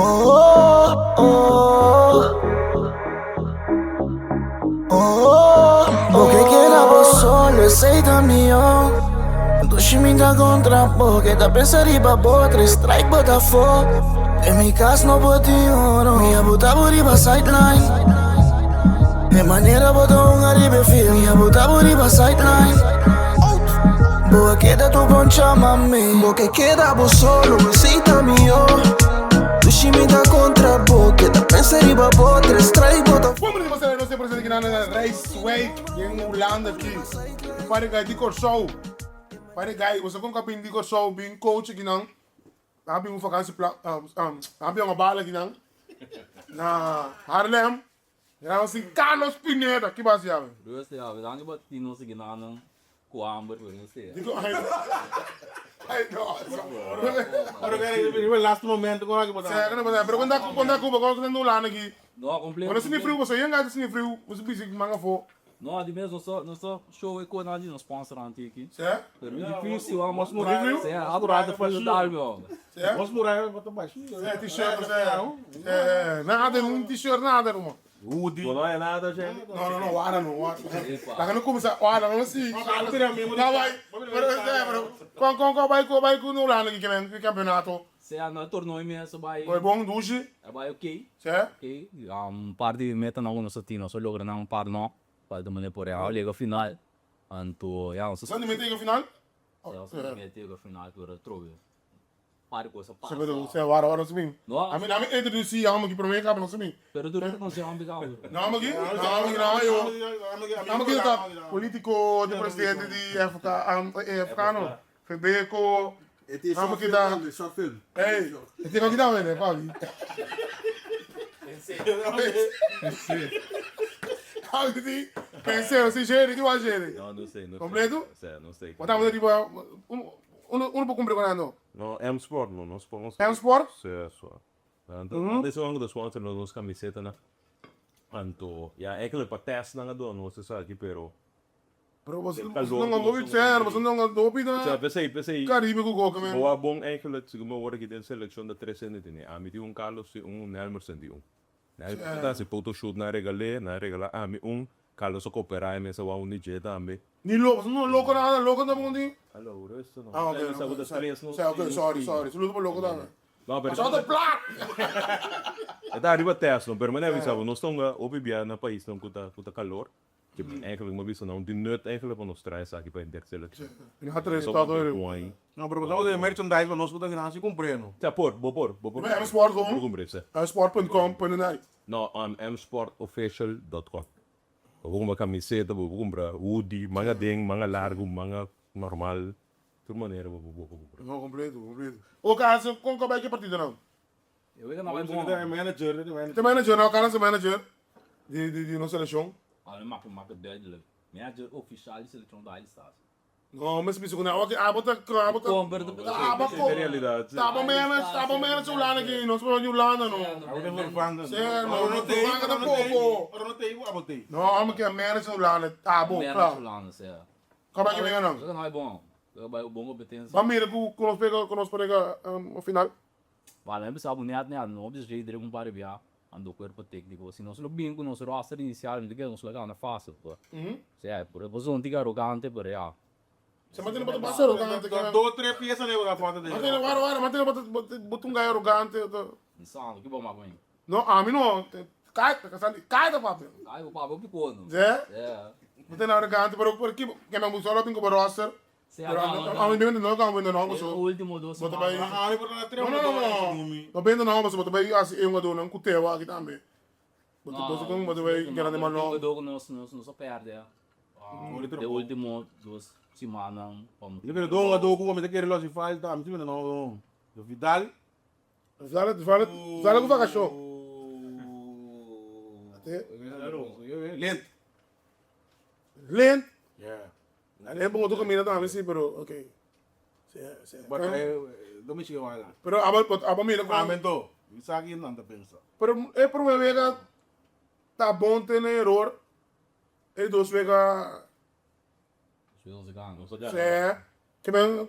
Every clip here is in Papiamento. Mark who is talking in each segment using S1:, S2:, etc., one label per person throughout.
S1: Oh, oh, oh. Bo ke keda bo solo, esei ta mihó. Dushi mi ta kontra bo, ke ta pensa riba bo, tres strike bo ta fo. Den mi kas no por tin oro, mi a buta bo riba sideline. E manera bo ta hunga riba e field, mi a buta bo riba sideline. Bo a keda tur bon chama mi. Bo ke keda bo solo, esei ta mihó. Dushi mi ta kontra bo, ke ta pensa riba bo, tres strike bo ta.
S2: Bon bini boso nos presente aki na Rijswijk den Hulanda aki. Pare gai di Kòrsou. Pare gai, boso kon ka bin di Kòrsou bin coach aki nan. Nan a bin un vakantie plan, nan a bin un bala aki nan na Haarlem. Nan a sin Carlos Pineda, ki bas yawe?
S3: Rustig yawe, dan ki bo tin nos ginanan ku hamber pero no sea.
S2: Diko ay ay no.
S4: Pero kere riba last momento kon aki bo ta.
S2: Sea kende bo ta, pero kon ta kon ta Cuba kon ta Hulanda aki.
S3: No, completo.
S2: Bo no sini friu, bo yenga ta sini friu, bo si bisi manga afo.
S3: No, di mes nos ta nos ta show e konan di nos sponsor anti aki.
S2: Sea?
S3: Pero mi difícil wan.
S4: Mos murai.
S3: Sea, a durante friu tal mi hombre.
S2: Sea?
S4: Mos murai bo ta bashi.
S2: Sea t-shirt sea. Sea, nada, un t-shirt nada ruman.
S4: Hoodie.
S5: Bo no haya nada Shelly?
S2: No, no, no, wara no, wara. Laga no cuminsa, wara no si. No bai, pero sea, pero con con con bai con bai cu Hulanda ki kimen ki campeonato.
S3: Sea, no e torneo mes a bai.
S2: Bai bon dushi.
S3: A bai ok.
S2: Sea?
S3: Ok, un par di metanan cu nos a tin, nos a logra nan un par no. Falta manera por a llega final. Anto ya nos a.
S2: San di mete yega final?
S3: Ya nos a mete yega final pero atrobe par di cos a pasa.
S2: Sea wara wara nos a bin.
S3: No.
S2: Ami ami introduci amo aki prome caba nos a bin.
S3: Pero tur ta conoce amo caba.
S2: No amo aki? No amo aki no yo. Amo aki ta politico di presidente di FK AFK no. Febeko. Amo aki ta. Ey e tin aki tambe ne papi. Amo di pensero si Jerry ki wak Jerry?
S5: No no sei no sei.
S2: Completo?
S5: No sei.
S2: Bo tabata riba Uno uno por cumpli con nan no?
S5: No, M-Sport no, nos sponsor.
S2: M-Sport?
S5: Sí, so. Anto, esun nan ku ta sponsor nos nos kamisetanan. Anto, ya eigenlijk pa test nan a duna nos esaki, pero.
S2: Pero boso boso no hopi tren, boso no hopi na.
S5: Sa, p'esei, p'esei.
S2: Caribe ku goke men.
S5: Bo a bon eigenlijk, segun mi awor aki den selekshon ta tres hende tene. Ami tin un, Carlos tin un, Nelmerson tin un. Nelmerson ta hasi photoshoot, nan a regal'é, nan a regala ami un. Carlos a cooperá e mes a wou un di dje tambe.
S2: Ni loco, no loco nada, loco ta bon di.
S5: Alo, rustig no.
S2: Ah, ok,
S5: Sa ku ta tres no.
S2: Sa, ok, sorry, sorry. Saludo pa loco tambe.
S5: No, pero.
S2: Pasó ta plat!
S5: E ta ariba test no, pero mi a bisa bo, nos ta hunga hopi bia na paisnan ku ta ku ta calor. Ke eigenlijk mi a bisa nan tin nut eigenlijk pa nos traha esaki pa henter seleccion.
S2: Mi a traha esaki hoy.
S4: No, pero bo ta merchandise pa nos ku ta gana si kumpr'é no.
S5: Sa por, bo por, bo por.
S2: Msport
S5: Bo por kumpr'é, sa.
S2: Msport punt com punt nl.
S5: No, msportofficial.com. Bo por kumpra kamiseta, bo por kumpra hoodie, manga den, manga largu, manga normal, tur manera bo por kumpra.
S2: No, kompleto, kompleto. O Carlos, kon ka bai ke partidonan?
S3: E wega no bai bon.
S4: E manager, e manager.
S2: E manager, no, Carlos e manager di di nos selekshon.
S3: Alme maka maka duidelijk. Manager official di selekshon ta Stars.
S2: No, mes bisa ku nan awor abo ta abo ta abo ko tabo menos tabo menos Hulanda aki nos por di Hulanda no.
S4: Abo ta vervanga.
S2: Sí, no no vervanga tampoco.
S4: Ora no tei abo tei.
S2: No, amo ke menos Hulanda abo
S3: Menos Hulanda sea.
S2: Kaba ki venga nan.
S3: Eso no bon. Bai bon competencia.
S2: Ba mira ku ku nos pega ku nos pega final.
S3: Wala mi bisa bo net net no bisa dje un par di bia ando cuerpo tecnico si nos lo bin cu nos roster inicial mi ta kere nos lo gana facil por sea por boso no tin arrogante pero ya.
S2: Se mantene bo ta basta arrogante
S4: keda. Do tres pieza ne bo ta falta de.
S2: Mantene wara wara mantene bo ta bo ta un guy arrogante ta.
S3: Mi sa no ki bo mak mi.
S2: No ami no kai kai ta papia.
S3: Kai bo papia hopi kono.
S2: Se?
S3: Yeah.
S2: Bo ta arrogante pero por ki ke bo solo bin ku bo roster.
S3: Sea
S2: Pero
S3: no,
S2: ami bende no kaba bende no
S3: E
S2: paso.
S3: ultimo dos
S2: Bo ta bai.
S3: semana.
S4: Ami por na tres
S2: No no no no. No bende no paso bo ta bai hasi e hungadornan ku Teo aki tambe. Bo ta bo ta bo ta bai grande man no.
S3: Hungador ku nos nos nos a perde de ultimo dos simannan pa
S4: Mi ta kere dos hungador ku mi ta kere lo hasi falta ami si bende no Vidal.
S2: Vidal Vidal Vidal ku vakashon.
S4: Lent.
S2: Lent.
S4: Yeah.
S2: Lent bon otro caminda tambe si pero ok. Si si.
S4: But lo mi sigue wala.
S2: Pero abo abo mira con.
S4: Amen to. Mi sa ki nan ta pensa.
S2: Pero e prome wega ta bon tene error. E dos wega.
S3: Nos a gana.
S2: Si. Ke men.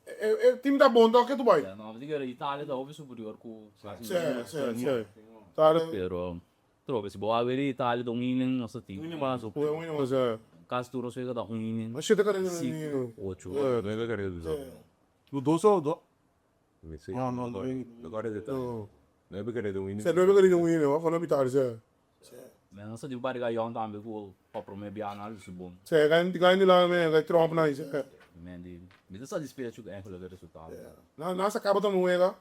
S2: E team ta bon toch ke tu bai?
S3: Ja, no, mi ta kere Italia ta hopi superior ku
S2: Si, si, si. Ta.
S3: Pero trobe si bo a weri Italia ta un inning nos ta tin.
S4: Un inning mas.
S2: Un inning mas, si.
S3: Kasi tur nos wega ta un inning.
S2: Ma shete kareda na inning.
S3: Ocho.
S5: Nuebe kareda di so.
S4: Ku dos o do?
S5: Mi si.
S4: No, no, no.
S5: No kareda ta. Nuebe kareda un inning.
S2: Si, nuebe kareda un inning, wak no mitad, si.
S3: Men nos ta tin un par di gayon tambe ku pa prome biaha nan a lusi bon.
S2: Si, gai di la men, gai tromp nan, si.
S3: Men di, mi ta satisfecho ku enkele e resultado.
S2: Nan sa kaba ta nuega.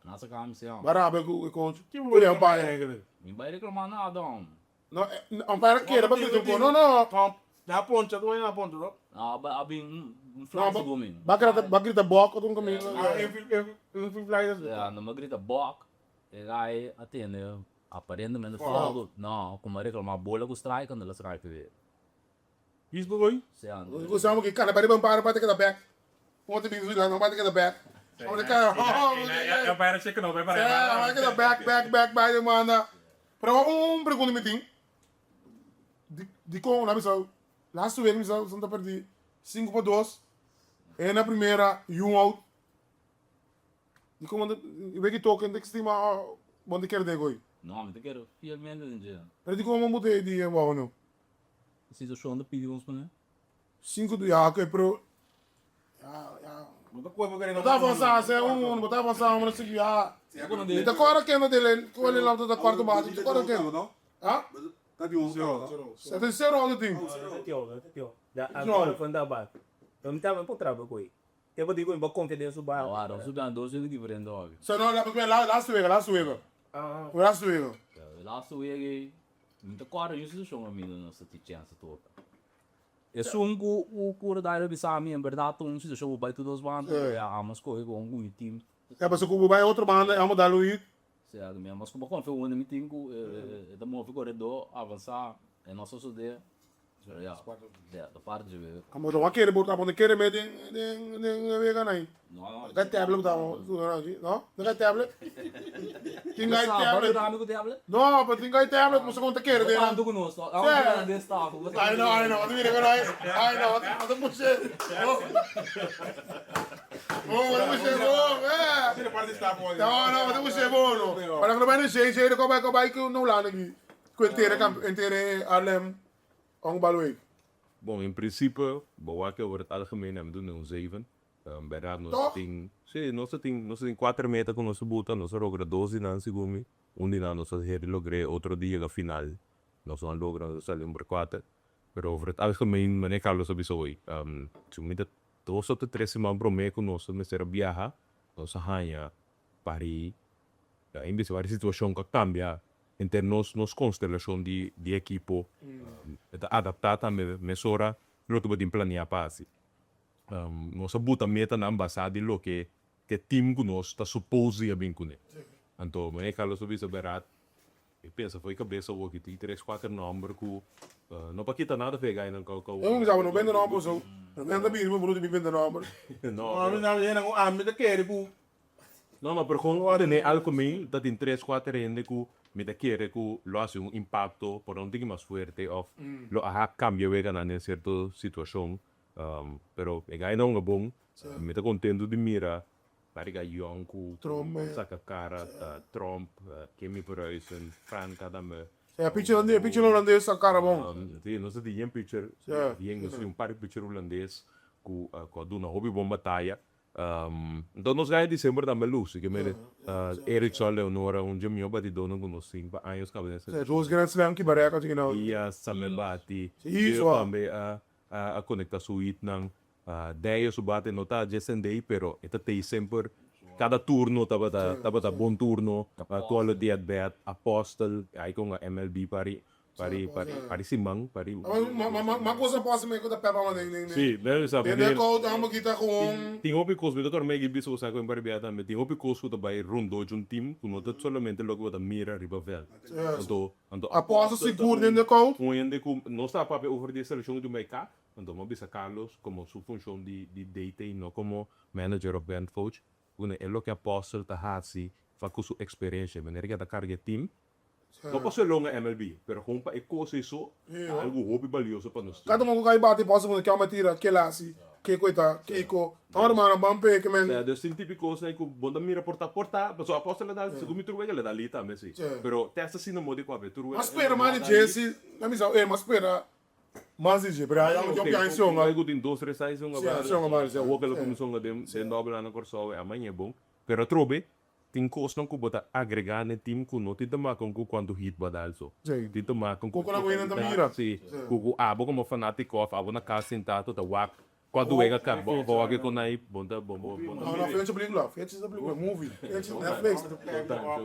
S3: Nan sa kaba mi si.
S2: Ba rabia ku e coach. Ku e umpire.
S3: Mi bai reclama nada hom.
S2: No, umpire a kere pa grita un ko. No, no.
S4: Tromp, nan a poncha, tu nan a poncha to?
S3: No, a bin un fly segun mi.
S2: Ba grita, ba grita bok otro kaminda.
S4: Ah, infield fly.
S3: Ya, nan ba grita bok. E gai a tene Aparentemente fout. No, como a reclama bola cu strike, ando la strike weer.
S4: Kies bo gooi?
S3: Si, ando.
S2: Bo sa ki kana bari ban para bate keda back. Como te bin nan bate keda back. Como te kana.
S6: Ya para check no, para.
S2: Ja, bate keda back back back back de manda. Pero un pregunta mi tin. Di di con la bisa laatste week mi sa Santa perdi 5-2. En na primera y un out. Di como weki token te stima bon te kere den gooi.
S3: No, mi ta kere fielmente den dje.
S2: Pero di como bo te di wou no?
S3: E situacion ta pidi ons pone.
S2: Cinco du ya oke pero ya ya.
S4: Bo ta koe bo kere
S2: Bo ta avansa se un un bo ta avansa un sigui ya. Mi ta kora kende dele ku ele lamta ta cuarto bate mi ta kora kende. Ha?
S4: Ta di un zero.
S2: Sa ta zero alto tin.
S7: Da alcohol van daarbij. Mi ta por traba cu ei. Te bo di cu mi bo confia den su baal.
S3: Awor, nos a dos wega diferente hopi.
S2: So no, la laatste wega, laatste wega. Laatste wega.
S3: E laatste wega ei, mi ta corda un situacion caminda nos ta tin chance toca. Esun cu cu cura daira bisa mi, en berdad ta un situacion cu bai tur dos banda, ya amo scoge con cu mi team.
S2: Ya, pasobra cu bo bai otro banda, e amo dal un hit.
S3: Sea, mi amo scoge, bo confia unda mi team cu e ta move coredor, avansa, e no sosode. Ja, ja, ta parti dje wega.
S2: Amo ta kere bo ta kere me den den den wega nai.
S3: No, no.
S2: Ka tablet ta no? No ka tablet? Tin gai tablet.
S3: Bo ta ku tablet?
S2: No, pero tin gai tablet, bo sa kon ta kere den.
S3: Tanto ku nos. Amo ta den staff.
S2: I know, I know. Ata mira kono ai. I know, ata pushe. Oh, ata pushe bo. Eh. No, no, ata pushe bo no. Para ku no bai na JJ, ko bai ko bai ku no lana ki. Ku entere kamp, entere Haarlem. Honkbalweek.
S5: Bon, in principe, bo wak over het algemeen hebben we un zeven. Berdad nos
S2: Toch?
S5: tin, si, nos ta tin, nos ta tin cuater meta cu nos a buta, nos a logra dos di nan segun mi. Un di nan nos a heri logr'é, otro di yega final. Nos no a logra, nos a sali number cuater. Pero over het algemeen, manera Carlos a bisa hoy, segun mi ta dos of ta tres siman prome cu nos a mester a biaha, nos a haña pari, a bisa pari situacion cu a cambia Henter nos nos konstelashon di di ekipo e ta adaptá tambe mesora loke bo tin planeá pa hasi. Nos a buta metanan basá di loke e tim ku nos ta supos di a bin kuné. Anto manera Carlos a bisa bèrdat, mi pensa for e kabesa awor ki tin tres kuater nòmber ku no pa kita nada for e gainan kou kou.
S2: Mi bisa bo no bende nòmber so, no bende bini bo brutu mi bende nòmber.
S5: No,
S4: Ami ta kere ku
S5: No, ma pero con ora den algemeen ta tin tres cuater hende cu mi ta kere cu lo haci un impacto por un tiki mas fuerte of lo a cambia weganan den cierto situacion. Pero e gainan hunga bon. Mi ta contento di mira Barriga Young cu saca cara, Tromp, Kemi Verhuizen, Franca tambe.
S2: E pitcher holandés, e pitcher holandés saca cara bon.
S5: Si, nos ta tin yen pitcher, yen, nos tin un par di pitcher holandés cu a duna hopi bon bataya. Enton nos gana december tambe lusi ke mene Erickson Leonora un dje mihó batidónan ku nos tin pa años kaba den
S2: Sè dos grand slam ki bareka tin nou.
S5: Diaz tambe bati Gio tambe a konekta su hitnan Deyo su bate no ta dje sendey pero e ta tei semper kada turno tabata tabata bon turno quality at bat Apostel ai kon a MLB pari Pari pari pari siman pari.
S2: Ma cosa pasa me ku ta pepa den den
S5: Sí, den sa
S2: den den kou ta kita gewoon.
S5: Tin hopi kos mi ta torna megi bisa bo sa ku en pari bia tambe tin hopi kos ku ta bai rondó dje un team ku no ta solamente loke bo ta mira riba vèlt. Anto anto
S2: Aposta sigur den de kou.
S5: Un hende ku nos ta papia over di e selekshon ku tin bai ka anto mi a bisa Carlos komo su funshon di di DT no komo manager of band coach ku e loke Apostel ta hasi fa ku su eksperensha manera ke a ta karga e team No pa su longa MLB, pero gewoon pa e kos ei so, ta algu hopi balioso pa nos
S2: Kada
S5: tur.
S2: un ku kai bati pasa ku kema tira kela asi. Kiko e ta, kiko. Ora mano ban pe ke men.
S5: Sea, dus tin tipi kosnan ku bo ta mira por ta por ta, pasobra Apostel a dal, segun mi tur wega el a dal li tambe si. Pero tèst asina modo di papia tur wega.
S2: Mas spera mas di dje si, na mi sa, eh, mas spera mas di dje, pero ai amo tin pian shonga.
S5: Ku tin dos tres ai shonga
S2: bari. Shonga bari, si.
S5: Awor ke lo kuminsá shonga den den dòbel na Kòrsou e amaña e bon. Pero atrobe tin kosnan ku bo ta agregá na e tim ku no tin ta makan ku kuantu hit bo a dal so. Tin ta makan ku
S2: Ku ku nan ta mira.
S5: Si, ku ku abo komo fanátiko òf abo na kas sintá ta wak Cuanto wega ka bo bo wak con ahí bon ta bon bon bon.
S2: No no fecha película fecha esa película movie fecha Netflix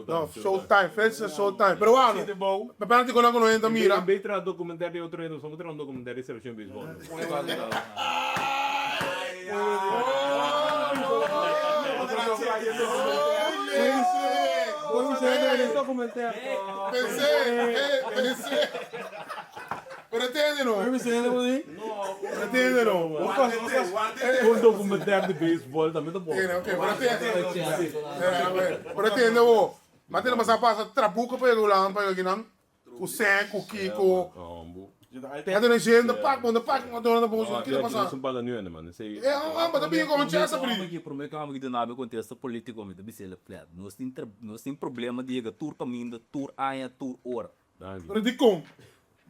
S2: no showtime fecha showtime pero wak no me pensa con nan hende ta mira.
S5: En vez traha documentario di otro hende nos traha un documentario di seleccion di baseball.
S2: Pensé pensé pero entiende no. Entiende no.
S5: Un documentaire di baseball tambe ta bon.
S2: Ok, pero entiende. Pero entiende bo. Ma tene pasa pasa trabuco pa yega Hulanda pa yega kinan. Ku Sen, ku Kiko. Ya tene gente pak, bon pak, ma dona ta bon so. Kiko pasa?
S5: Sun paga nu ende man.
S2: Eh, ah, but ta bin con chance abri.
S3: Prome kamba ki duna mi contesta politico mi ta bisa el flat. Nos tin nos tin problema di yega tur caminda, tur aña, tur ora.
S2: Pero dikon?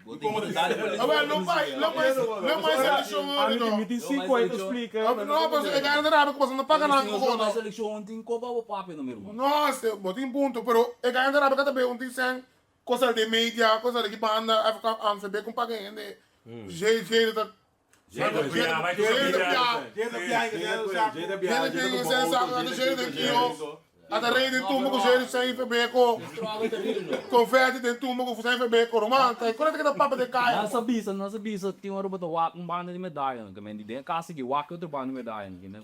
S2: Awel no bai, no bai, no bai seleccion ori no.
S4: Mi tin cinco aña ta splica.
S2: No, pero e gana ta rabia cu pasobra no paga nan cu
S3: No. Bai seleccion tin copa bo papia no mi ruman.
S2: No, se bo tin punto, pero e gana ta rabia cu ta bay un tin cen cosa den media, cosa di ki banda, AFK, ANFB con paga hende. J J ta
S3: Nan sa bisa, nan sa bisa tin ora bo ta wak un banda di medaya nan ta mende den casa aki wak e otro banda di medaya nan kende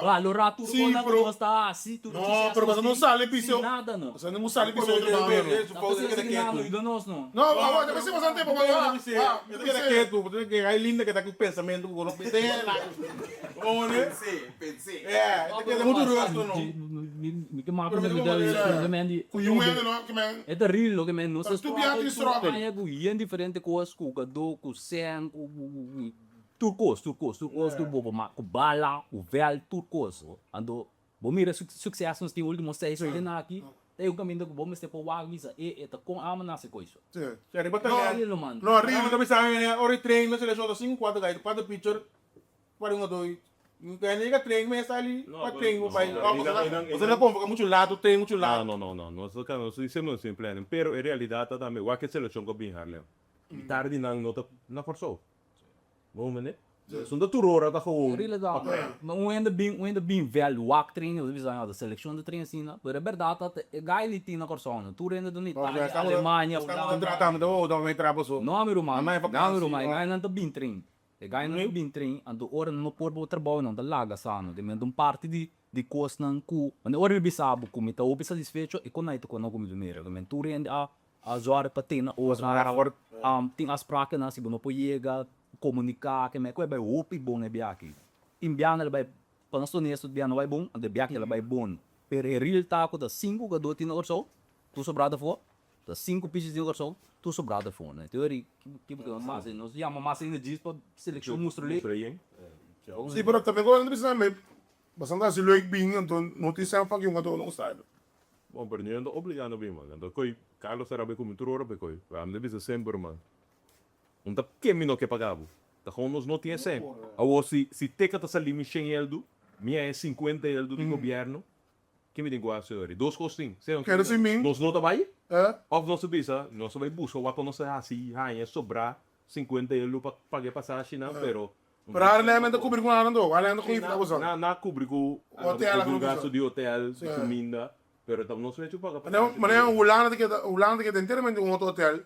S3: balora tur cosnan cu nos ta haci tur suceso nos tin sin nada no. Ta p'esei yuda nos no.
S4: Mi ta keda ketu, bo ta kere hay linda ke ta ku pensamentu ku no pensé na.
S8: Pensé, pensé.
S4: Yeah, ta keda muchu rusto no.
S3: Mi ke maka mi ta ke men di.
S2: Ku yu hende no ke men.
S3: E ta real lo ke men nos ta struggle tur aña ku yen diferente kos ku gado ku sèn ku tur kos tur kos tur kos tur bobo ma ku bala ku vèlt tur kos anto Bo mira su succes nos tin ultimo seis ocho aki, ta e un caminda cu bo mester por wak bisa e e ta con ama nace cu eso.
S4: Si, riba talento.
S3: No, man.
S4: No, riba. Ta bisa ora e train na seleccion ta cinco cuatro guy, cuatro pitcher, cuatro un dos. Nunca hende yega train mes sali pa train bo bai. Boso na convoca mucho lato, train mucho lato.
S5: No, no, no, nos ta nos ta diciendo nos tin planning, pero e realidad ta tambe wak e seleccion cu a bin Haarlem. Mitar di nan no ta na Corsou. Bo mende? Esun ta tur ora ta gewoon
S3: pa train. Ma un hende bin, un hende bin vèld wak train, bo ta bisa no, ta selekshon ta train asina, pero e bèrdat ta e gai li tin na Kòrsou no, tur hende ta na Italia, Alemania, Hulanda. No mi ruman, no mi ruman, e gainan ta bin train, e gainan ta bin train, anto ora nan no por bo trabou nan ta laga sa no, te mende un parti di di kosnan ku, mane ora mi bisa bo ku mi ta hopi satisfecho e kon ai ta kono ku mi ta mira, tur hende a A zòrg pa tene ora tin afsprakennan si bo no por yega komuniká ke mei ku e bai hopi bon e biaha. Tin biaha el bai pa nos honesto biaha no bai bon anto e biaha el a bai bon pero e real ta ku ta sinku jugador tin na Kòrsou tur sobrá ta afó ta sinku pichis tin na Kòrsou tur sobrá ta afó na teoria ki bo nos hasi nos yama mas hende djis pa selekshon mustra lei.
S2: Si pero tambe ku nan ta bisa tambe Bastante hasi leuk bin anto no tin sèn pa ki un gato no gusta elo.
S5: Bon pero niun ta obliga no bin man anto koy Carlos a rabia ku mi tur ora pe koy pero ami ta bisa semper man un ta ke mi no ke paga bo ta kon nos no tin e sèn awor si si teka ta sali mi shen eldu mi a e sinkuenta eldu di gobierno ke mi tin ku hasi ori dos kos tin sea nos no ta bai of nos ta bisa nos ta bai buska wak ku nos ta hasi haña sobrá sinkuenta eldu pa paga e pasashinan pero
S2: Pero Haarlem ta kubri ku nan anto? Haarlem ta kubri ku
S5: nan? Nan a kubri ku gasto di hotel, di kuminda, pero ta nos mechi paga
S2: pa. Manera Hulanda ta keda, Hulanda ta keda enteramente un otro hotel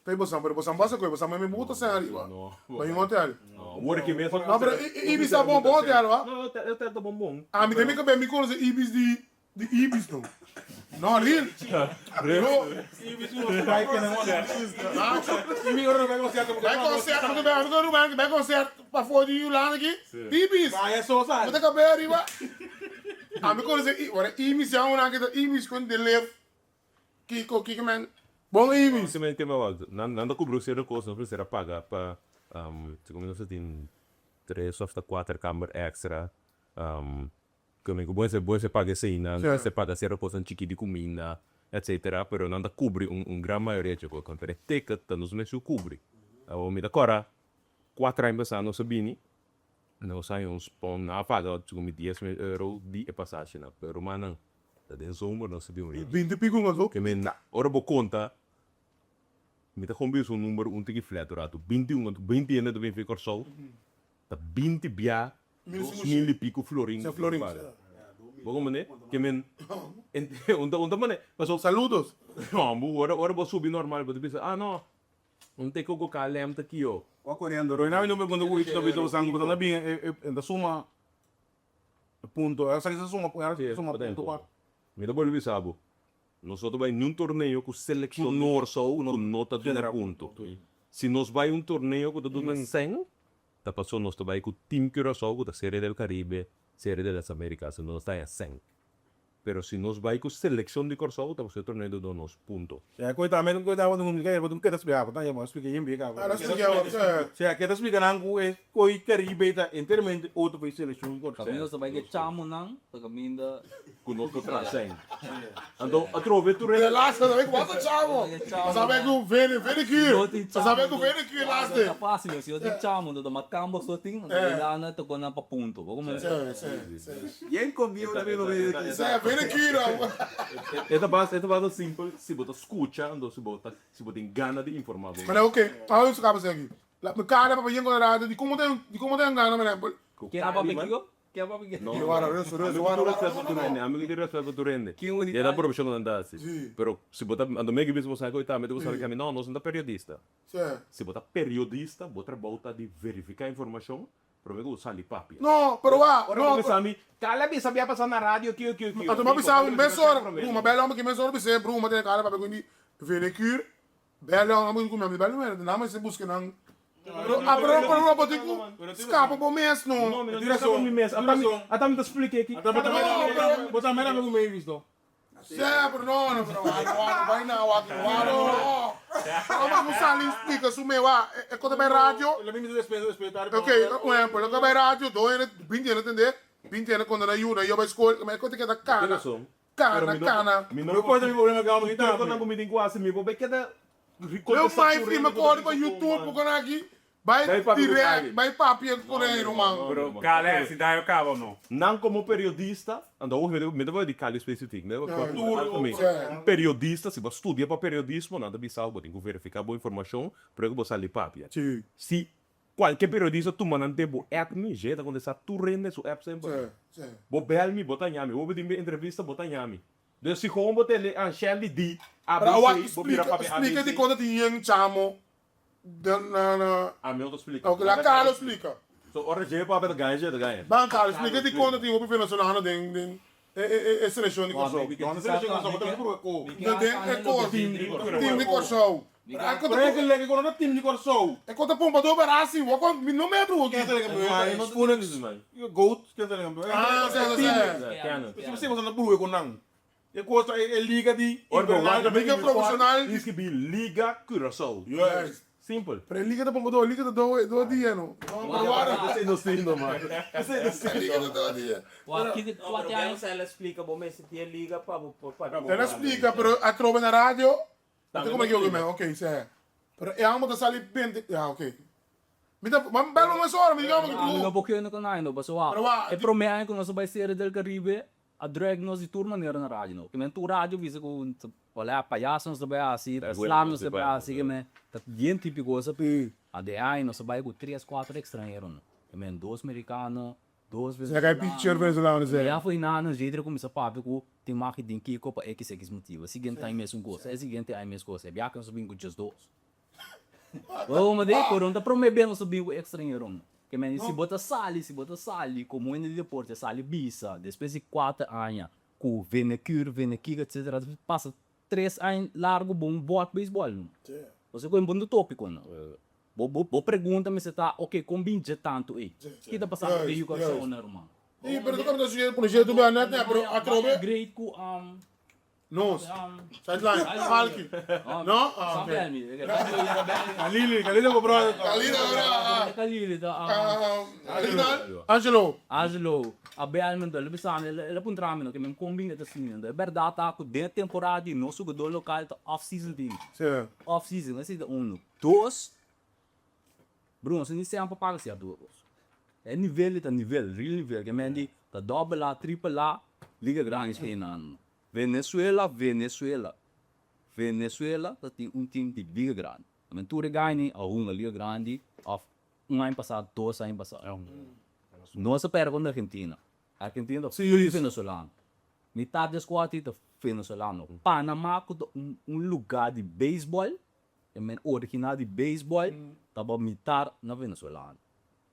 S2: pa e bosan, pero bosan basa ku e bosan mami buta sen ariba pa un hotel.
S5: No,
S2: pero Ibis ta bon, bon hotel wa?
S5: No, e hotel ta bon bon.
S2: Ami ta mi kabes mi konose Ibis di Di Ibis no. No, real.
S4: No. Ibis no bai kende mo. Ibis ora no bai concierto.
S2: Bai concierto, no bai, no bai, bai concierto pa for di Hulanda aki. Ibis.
S4: Bai so sa.
S2: Bo ta kabé ariba. Ami conoce, ora Ibis ya una kita Ibis con de lef. Kiko, kiko men. Bon Ibis.
S5: Si men kema wak, nan nan ta cubri cierto cos, nos mester a paga pa, segun mi nos a tin. Tres of ta kuater kamber extra. Ku mi ku bo bo mester paga eseinan, bo mester paga sierto kosnan chikí di kuminda, etcetera, pero nan ta kubri un un gran mayoria dje kos. Pero e ticket ta nos mester kubri. Awor mi ta kòrda kuater aña pasá nos a bini, nos haña un spon, nan a paga segun mi dies mil euro di e pasashinan, pero rumannan ta den zomer nos a bin un ritmo.
S2: Binti pico un aso.
S5: Ke men ora bo konta mi ta kon bisa un number un tiki flat un ratu, 21 binti hende ta bin fi Kòrsou. Ta 20 bia 2000 y pico florin.
S2: Sa florin.
S5: Bo comprende? Ke men un ta un ta mane paso.
S2: Saludos.
S5: No, bo ora ora bo subi normal bo ta bisa ah no un teko ku KLM ta kio.
S4: Bo corriendo Roy na mi no pregunta ku ichi ta bisa bo sangu pasobra na bin e ta suma punto esaki ta suma suma punto pa.
S5: Mi ta bolbe bisa bo nos no ta bai niun torneo ku selekshon di Kòrsou ku no ta duna punto. Si nos bai un torneo ku ta duna sèn ta paso nos ta bai ku Team Curaçao ku ta Serie del Caribe, Serie de las Americas, enton nos ta haña sèn. Pero si nos bai ku selekshon di Kòrsou ta paso e torneo ta duna nos punto.
S4: Ya koe tambe koe ta un kaya bo keda splika bo ta yama splika yin bika
S2: Ara splika bo ta.
S4: Sea keda splika nan ku e koe Caribe ta enteramente otro pa e selekshon di Kòrsou.
S3: Kaminda nos ta bai ke chamonan ta kaminda.
S5: Ku nos ta traha sèn. Anto atrobe tur e.
S2: De laatste ta bai ku chamo. Pasa bai ku vene vene kuur. Pasa bai ku vene kuur laatste.
S3: Ta fácil si no tin chamo no ta makambo so tin anto e lana ta kona pa punto. Bo komo.
S8: Yen comió na mi momento aki.
S2: Sea vene kuur.
S5: E ta basta e ta basta simpel si bo ta skucha anto si bo ta si bo tin gana di informa bo.
S2: Mane oke awe su kaba esaki. La mi kara papia yen colorado di komo ta di komo ta gana mane.
S3: Ken a papia kiko? Ken a papia kiko?
S5: No, ami ku tur respet pa tur hende, ami ku tur respet pa tur hende. E ta profesional nan ta hasi. Pero si bo ta anto mi a bisa bo sa ku tambe bo sabi ku ami no nos no ta periodista. Si bo ta periodista bo trabou ta di verifica informacion prome ku bo sali papia.
S2: No, pero wa,
S5: Ora
S2: no.
S5: bo bisa mi, Kale a bisa bia pasa na radio kio kio kio.
S2: Anto mi a bisa mesora, bruma, bel homber ki mesora bis'é, bruma tene kale papia ku mi vene kuur, bel homber ku mi, mi bel homber, nan mester buska nan. Pero, ah, pero, pero bo tin ku skapa bo mes no.
S5: No, mi no tin skapa mi mes, ata mi, ata mi ta splika aki.
S4: Ata bo ta, bo ta mera ku Mavis to.
S2: Sè, pero no, no, pero wak, wak, bai na wak, wak, no. Amo ku sali splika su me wak, e kota bai radio.
S4: La mi respeto, respetar.
S2: Ok, un ehempel, e kota bai radio, do hende, 20 hende tende, 20 hende konta na yuda, yo bai skol, ma e kota keda kana, kana, kana.
S5: Mi no
S4: Pero kota mi problema ku amo ki tambe.
S5: Kota ku mi tin ku hasi, mi por bai keda
S2: Leu mai firma kori pa YouTube ku kona aki, bai direct, bai papia ku kona ruman.
S6: Pero kale si daño kaba o no?
S5: Nan komo periodista, anto awor mi ta papia di Cali specific, mi ta papia un periodista, si bo a studia pa periodismo nan ta bisa bo tin ku verifica bo informacion prome ku bo sali papia. Si kualke periodista tuma nan te bo app mi, je ta kontesta tur hende su app semper. Bo bel mi, bo ta ñami, bo bini mi entrevista bo ta ñami. Dus si gewoon bo tende an Shelly di
S2: Pero awor
S5: ABC, bo bira
S2: splika,
S5: papia
S2: splika
S5: ABC.
S2: dikon ta tin yen chamo den na na.
S5: Ami no ta splika.
S2: Ok, la Carlos splika.
S5: So ora dje papia ta gaña dje ta gaña.
S2: Ban Carlos, splika dikon ta tin hopi venezolano den den e e e selekshon di Kòrsou.
S4: No, na selekshon di Kòrsou, bo ta bisa purba ko.
S2: Den den e kos, team di Kòrsou. Pero a
S4: Pero e leke ku no ta team di Kòrsou.
S2: E kos ta pompa door berasi, wak mi no metro aki.
S4: Ken ta campeon? Spoonex, Goat, ken ta campeon?
S2: Ah, sa sa sa.
S4: Si bo ta bruhe ku nan. E kos ta e liga di invernal.
S2: Liga profesional.
S5: Tin skibi Liga Curaçao.
S2: Juist.
S5: Simpel.
S2: Pero e liga ta pompa door, liga ta door dia no. Pero wara.
S5: Esei nos tin no man. Esei nos tin.
S2: Liga ta door dia.
S3: Wak kiko
S7: No, pero Bel Cel a splika bo mester tin e liga pa bo por pa.
S2: El a splika pero atrobe na radio. Ate como que oke ok seh. Pero e amo ta sali bente ya ok. Mi ta ma bel un mes ora mi diga amo
S3: Mi no por kende con ai no pasobra
S2: Pero wa
S3: e prome aña cu nos a bay Serie del Caribe a drag nos di tur manera na radio no. Kimen tur radio bisa cu olha payaso nos ta bay haci, slam nos ta bay haci kimen ta bien tipico esa. A de aña nos a bay cu tres cuatro extranhero no. Kimen dos mericano, Dos
S2: Sa kai picture venezolano
S3: sey. Ya foi na nos Jadre cuminsa papia cu tin maki den kiko pa xx motibo. E siguiente aña mesun cosa, e siguiente aña mes cosa. E biaha nos a bin cu just dos. Bo ma de pero no ta prome bes nos a bin cu extranheronan. Ke men si bo ta sali, si bo ta sali como hende di deporte sali bisa despues di cuater aña cu venecur, venekiko etcetera pasa tres aña largo bo un bot beisbol no. Pasobra cu e bon topico no. Bo bo bo pregunta mester ta, ok, kon bin dje tantu ei? Ki ta pasando den yu kòrsou na ruman?
S2: Sí, pero ta kòrda si e polisía tu bia nèt nèt, pero atrobe.
S3: Great ku.
S2: Nos. Sideline. Falky. No? Ah, ok.
S4: Kalili, Kalili bo brother.
S2: Kalili ora.
S3: Kalili ta.
S2: Kalili Angelo.
S3: Angelo, a bel mi el a bisa mi, el a puntra mi no ke men kon bin e ta asina. E bèrdat ta ku den e temporada di nos jugador lokal ta off season tin. Off season, esei ta uno. Dos, Bruno, nos ni semper paga sierto kos. E nivel ta nivel, real nivel, ke men di ta dobbel A, triple A, liga grandi esei nan. Venezuela, Venezuela, Venezuela ta tin un team di liga grandi. Men tur e gainan a hunga liga grandi of un aña pasa, dos aña pasa. Nos a perde kontra Argentina. Argentina ta full venezolano. Mitad di e squad ta venezolano. Panama ku ta un lugar di baseball, e men original di baseball taba mitar na venezolano.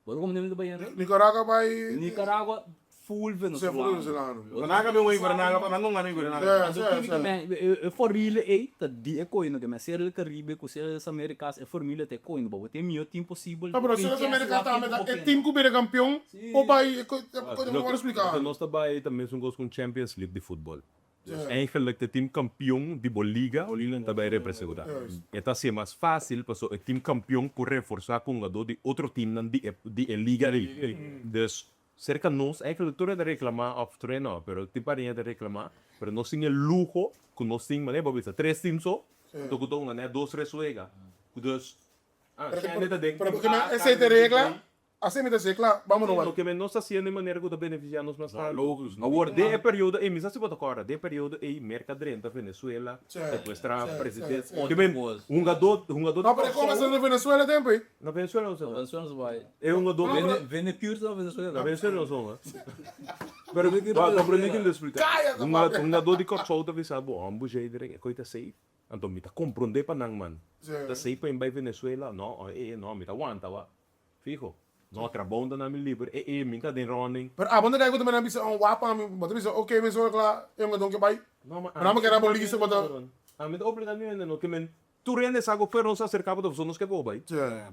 S3: Bo ta comprende mi ta bayendo?
S2: Nicaragua bay.
S3: Nicaragua full venezolano.
S2: Si full venezolano.
S4: Granada bin wey Granada pa nan no gana Granada.
S3: Si si si. E formule ey ta di e coino ke men Serie del Caribe ku Serie de las Americas e formule ta e coino bo tin e miho team posibel.
S2: No pero Serie de las Americas tambe ta e team ku bira campeon por bay kono por explica.
S5: Loke nos ta bay ta mesun cos ku un Champions League di futbol. Dus eigenlijk ta e team kampion di bo liga ta bai representá. E ta hasié mas fásil pasobra e team kampion por reforsá ku hungadó di otro teamnan di e di e liga ei. Dus serka nos eigenlijk tur e ta reklamá òf tur e no, pero tin pariña ta reklamá, pero nos tin e luho ku nos tin manera bo bisa tres team so, anto ku ta hunga nèt dos tres wega. Dus Shende ta den
S2: Pero
S5: team
S2: porque
S5: A,
S2: esei
S5: Carmen
S2: ta
S5: den team
S2: regla,
S5: B.
S2: Así mi ta si kla, bamo no
S5: Sí,
S2: bai.
S5: loke men nos ta hasiendo e manera ku ta benefisiá nos mas tantu.
S4: Logisch.
S5: Awor, den e periodo ei, mi sa si bo ta kòrda, den e periodo ei Merka drenta Venezuela,
S2: Sí,
S5: sekuestrá
S2: sí,
S5: presidente.
S2: sí, sí.
S5: Ke men hungadó, hungadó di
S2: No, pero e
S5: Kòrsou.
S2: komensá na Venezuela tempu ei.
S5: Na Venezuela nos ta.
S3: Venezuela nos bai.
S5: E hungadó.
S2: No, pero.
S3: Venecure ta na Venezuela.
S5: Na Venezuela nos hunga. Pero bo a komprendé ke mi ta splika.
S2: Kaya ta papia.
S5: Hungadó di Kòrsou ta bisa bo, hòmber Jadrick, e koi ta safe. Anto mi ta komprondé pa nan, man. Ta safe pa mi bai Venezuela? No, e, no, mi ta wanta wak. Fijo, no trabou ta na mi liber, e e mi ta den running.
S2: Pero abo no ta ku ta mira bisa un wapa mi bo ta bisa ok mi solo kla e un don ke bai.
S5: No ma
S2: Pero amo kera bo lista bo ta.
S5: Ami ta obliga mi hende no ke men tur hende sa ku fuera nos aserka bo ta pasobra nos ke bo bai.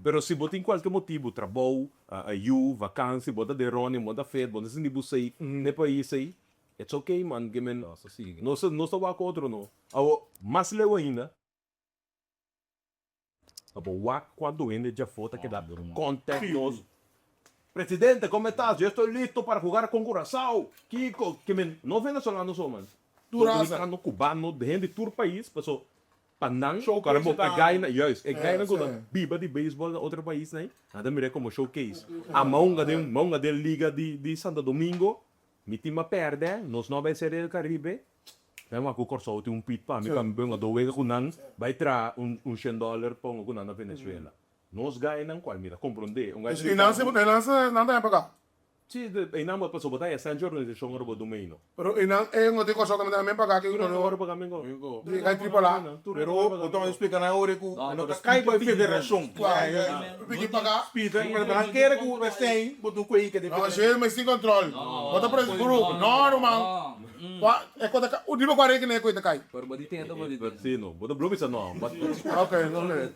S5: Pero si bo tin kualke motibu, trabou, yu, vakansi, bo ta den running, bo ta fit, bo ta sinti bo safe den e pais ei, it's ok man ke men nos nos ta wak otro no. Awor mas leu ainda. Pa bo wak cuanto hende djafó ta keda contact nos. Presidente, como estás? Yo estoy listo para jugar con Curaçao. Kiko, ke men no venezolano so man. Dominicano, cubano, hende di tur pais, paso pa nan caramba e gainan, juist, e gainan cu ta biba di baseball na otro paisnan ei, nan ta mira como showcase. A hunga den, m'a hunga den liga di Santo Domingo, Mi team a pèrdè, nos no a bai Serie del Caribe. Bai wak ku Kòrsou tin un pit pa mi pa mi benga do wega ku nan bai traha un un shen dòler pa hunga ku nan na Venezuela. Nos gainan kual mi ta komprondé un gai
S2: I nan si nan si nan ta bai pa ka?
S5: Si einan bo pasobra bo ta haya sènchi organisashon ora bo domeino.
S2: Pero einan e no tin Kòrsou tambe ta men paga ki
S5: Tur nan ora paga men ko.
S2: Di gai triple A.
S4: Pero bo ta splika nan ora ku no ta kai pa e federashon.
S2: Piki paga.
S4: Spita pero nan kere ku restei bo tin ku ike di
S2: No, así me sin control. Bo ta pres group. No, ruman. Wa e kota ka, riba kua reken e koi ta kai.
S3: Pero bo di tenta bo di tenta.
S5: Si no, bo ta blo bisa no.
S2: Ok, no le.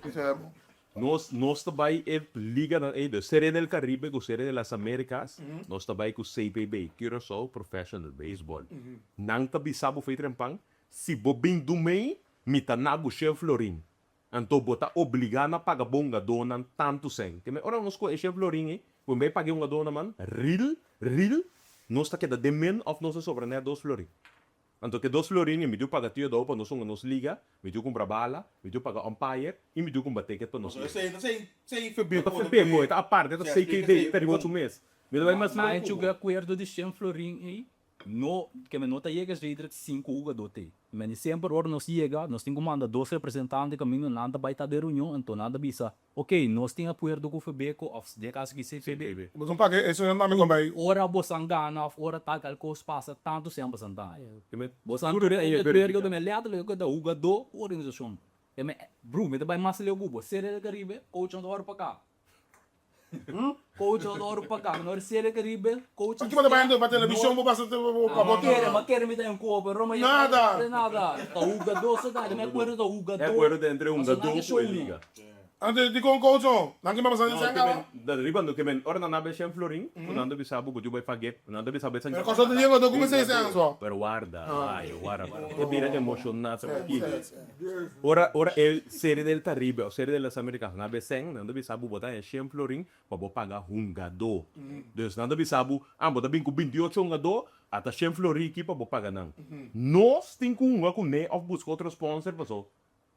S5: Nos nos ta bai e liganan ei, de Serie del Caribe ku Serie de las Americas, nos ta bai ku CPB, Curaçao Professional Baseball. Nan ta bisa bo fei trempan, si bo bin dumei, mi ta na bo shen florin. Anto bo ta obligá na paga bo hungadónan tantu sèn. Te me ora nos kohe e shen florin ei, bo en bes paga e hungadónan man, ril, ril, nos ta keda den min òf nos ta sobra nèt dos florin. Anto ke dos florin mi diu paga tio dou pa nos hunga nos liga, mi diu kumpra bala, mi diu paga umpire i mi diu kumpra ticket pa nos liga. No ta FEBECO, e ta aparte, e ta CKD, e ta riba su mes. Mi ta bai mas
S3: Ma
S5: leu
S3: e
S5: ku bo.
S3: chuga akuerdo di shen florin ei, no, ke mi no ta yega zedert sinku hugadó t'ei. Men semper ora nos yega, nos tin ku manda dos representante kaminda nan ta bai ta den reunion, anto nan ta bisa, Ok, nos tin acuerdo cu Febeco of den caso aki CPB.
S2: Boso pa ke eso nan mi bay.
S3: Ora bosan gana of ora tal tal cos pasa tanto semper bosan ta haña. Bosan tur e acuerdo ta letterlijk cu ta hugador cu organisacion. E me bro mi ta bay mas leu cu bo. Serie del Caribe coach no ta ora pa ca. Coach no ta ora pa ca. Mi no ora Serie del Caribe coach.
S2: Aki bo ta bay pa television bo pasa pa bo
S3: Kere ma kere mi ta un copa Roma
S2: Nada.
S3: Nada. Ta hugador so ta. Mi acuerdo ta hugador.
S5: E acuerdo ta entre hugador cu e liga.
S2: Anto dikon coach no? Nan ke pasa di sèn kaba?
S5: No, riba no ke men ora nan a be shen florin ku nan ta bisa bo ku bai pag'é, nan ta bisa bo
S2: Pero kòrsou ta yega ku mester sèn so.
S5: Pero warda, ay, warda, e bira emoshoná sa ku kiko. Ora ora e serie del Caribe òf serie de las Americas nan a be sèn, nan ta bisa bo bo ta haña shen florin pa bo paga hungadó. Dus nan ta bisa bo, ah bo ta bin ku 28 hungadó, ata shen florin aki pa bo paga nan. Nos tin ku hunga kuné òf buska otro sponsor paso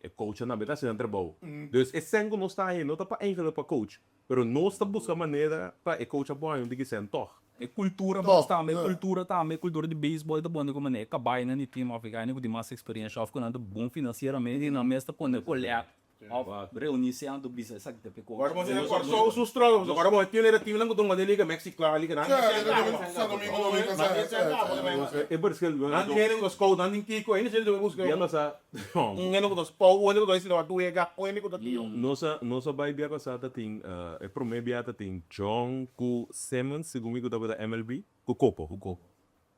S5: E coachnan tambe ta hasi nan trabou. Dus e sèn ku nos ta haña no ta pa eigenlijk pa coach, pero nos ta buska manera pa e coach a por haña un tiki sèn tòg.
S3: E kultura bos tambe, e kultura tambe, e kultura di beisbòl ta pone ku manera e kabainan di tim òf e gainan ku tin mas eksperensha òf ku nan ta bon finansieramente i nan mes ta pone kolèk òf reuní sèn anto bisa esaki ta p'e coach.
S4: Ora bo sera Kòrsou su struggle, pasobra ora bo tin e timnan ku ta hunga den liga Mexicla, liga nan
S5: E verschil
S4: Nan tin hende ku ta scout, nan tin kiko, hende siempre ta buska un hende ku ta spou, un hende ku ta hasi ta wega, un hende ku ta kiko.
S5: Nos a nos a bai bia pasá ta tin e promé bia ta tin John ku Simmons segun mi ku tabata MLB ku Coco.
S3: Ku Coco.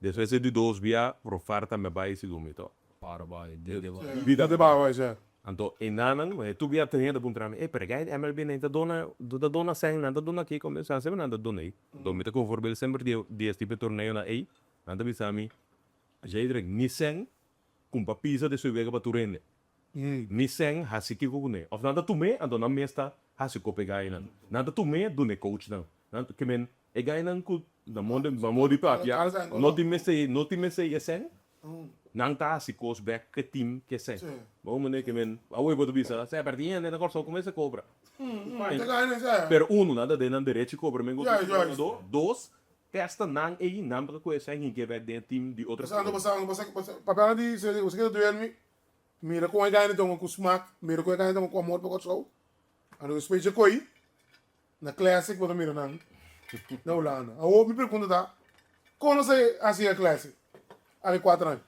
S5: Despues e di dos bia Profar tambe a bai segun mi to.
S3: Para bai de bai.
S2: Bida de bai bai sè.
S5: Anto enanan e tur bia ta hende ta puntra mi, e pero e MLB nan ta dona ta dona sèn nan ta dona kiko mi sa semper nan ta dona ei. Anto mi ta konformel semper di di es tipo e torneonan ei nan ta bisa mi Jeidrek ni sèn Kumpa pizza den su wega pa tur hende. Ni sèn hasi kiko kuné. Òf nan ta tum'é, anto nan mes ta hasi kop e gainan. Nan ta tum'é duna e coachnan. Nan ta kimen e gainan ku na moda na moda di papia no tin mester no tin mester e sèn. Nan ta hasi kos bèk ku e tim ku e sèn. Bo manera kimen awor bo ta bisa sè pèrdí hende na Kòrsou kuminsá kobra. Pero uno nan ta den nan derecho kobra men ku otro. Dos Testa nan ei nan ta koe esei hinke bek den e team di otro
S2: Pasando, pasando, pasando, pasando. Papia nan di, se boso keda duermi, mira kon e gana tonga ku smak, mira kon e gana tonga ku amor pa Kòrsou. Anto despues dje koi, na Classic bo ta mira nan na Hulanda. Awor mi pregunta ta, kon nos a hasi e Classic ali kuater aña?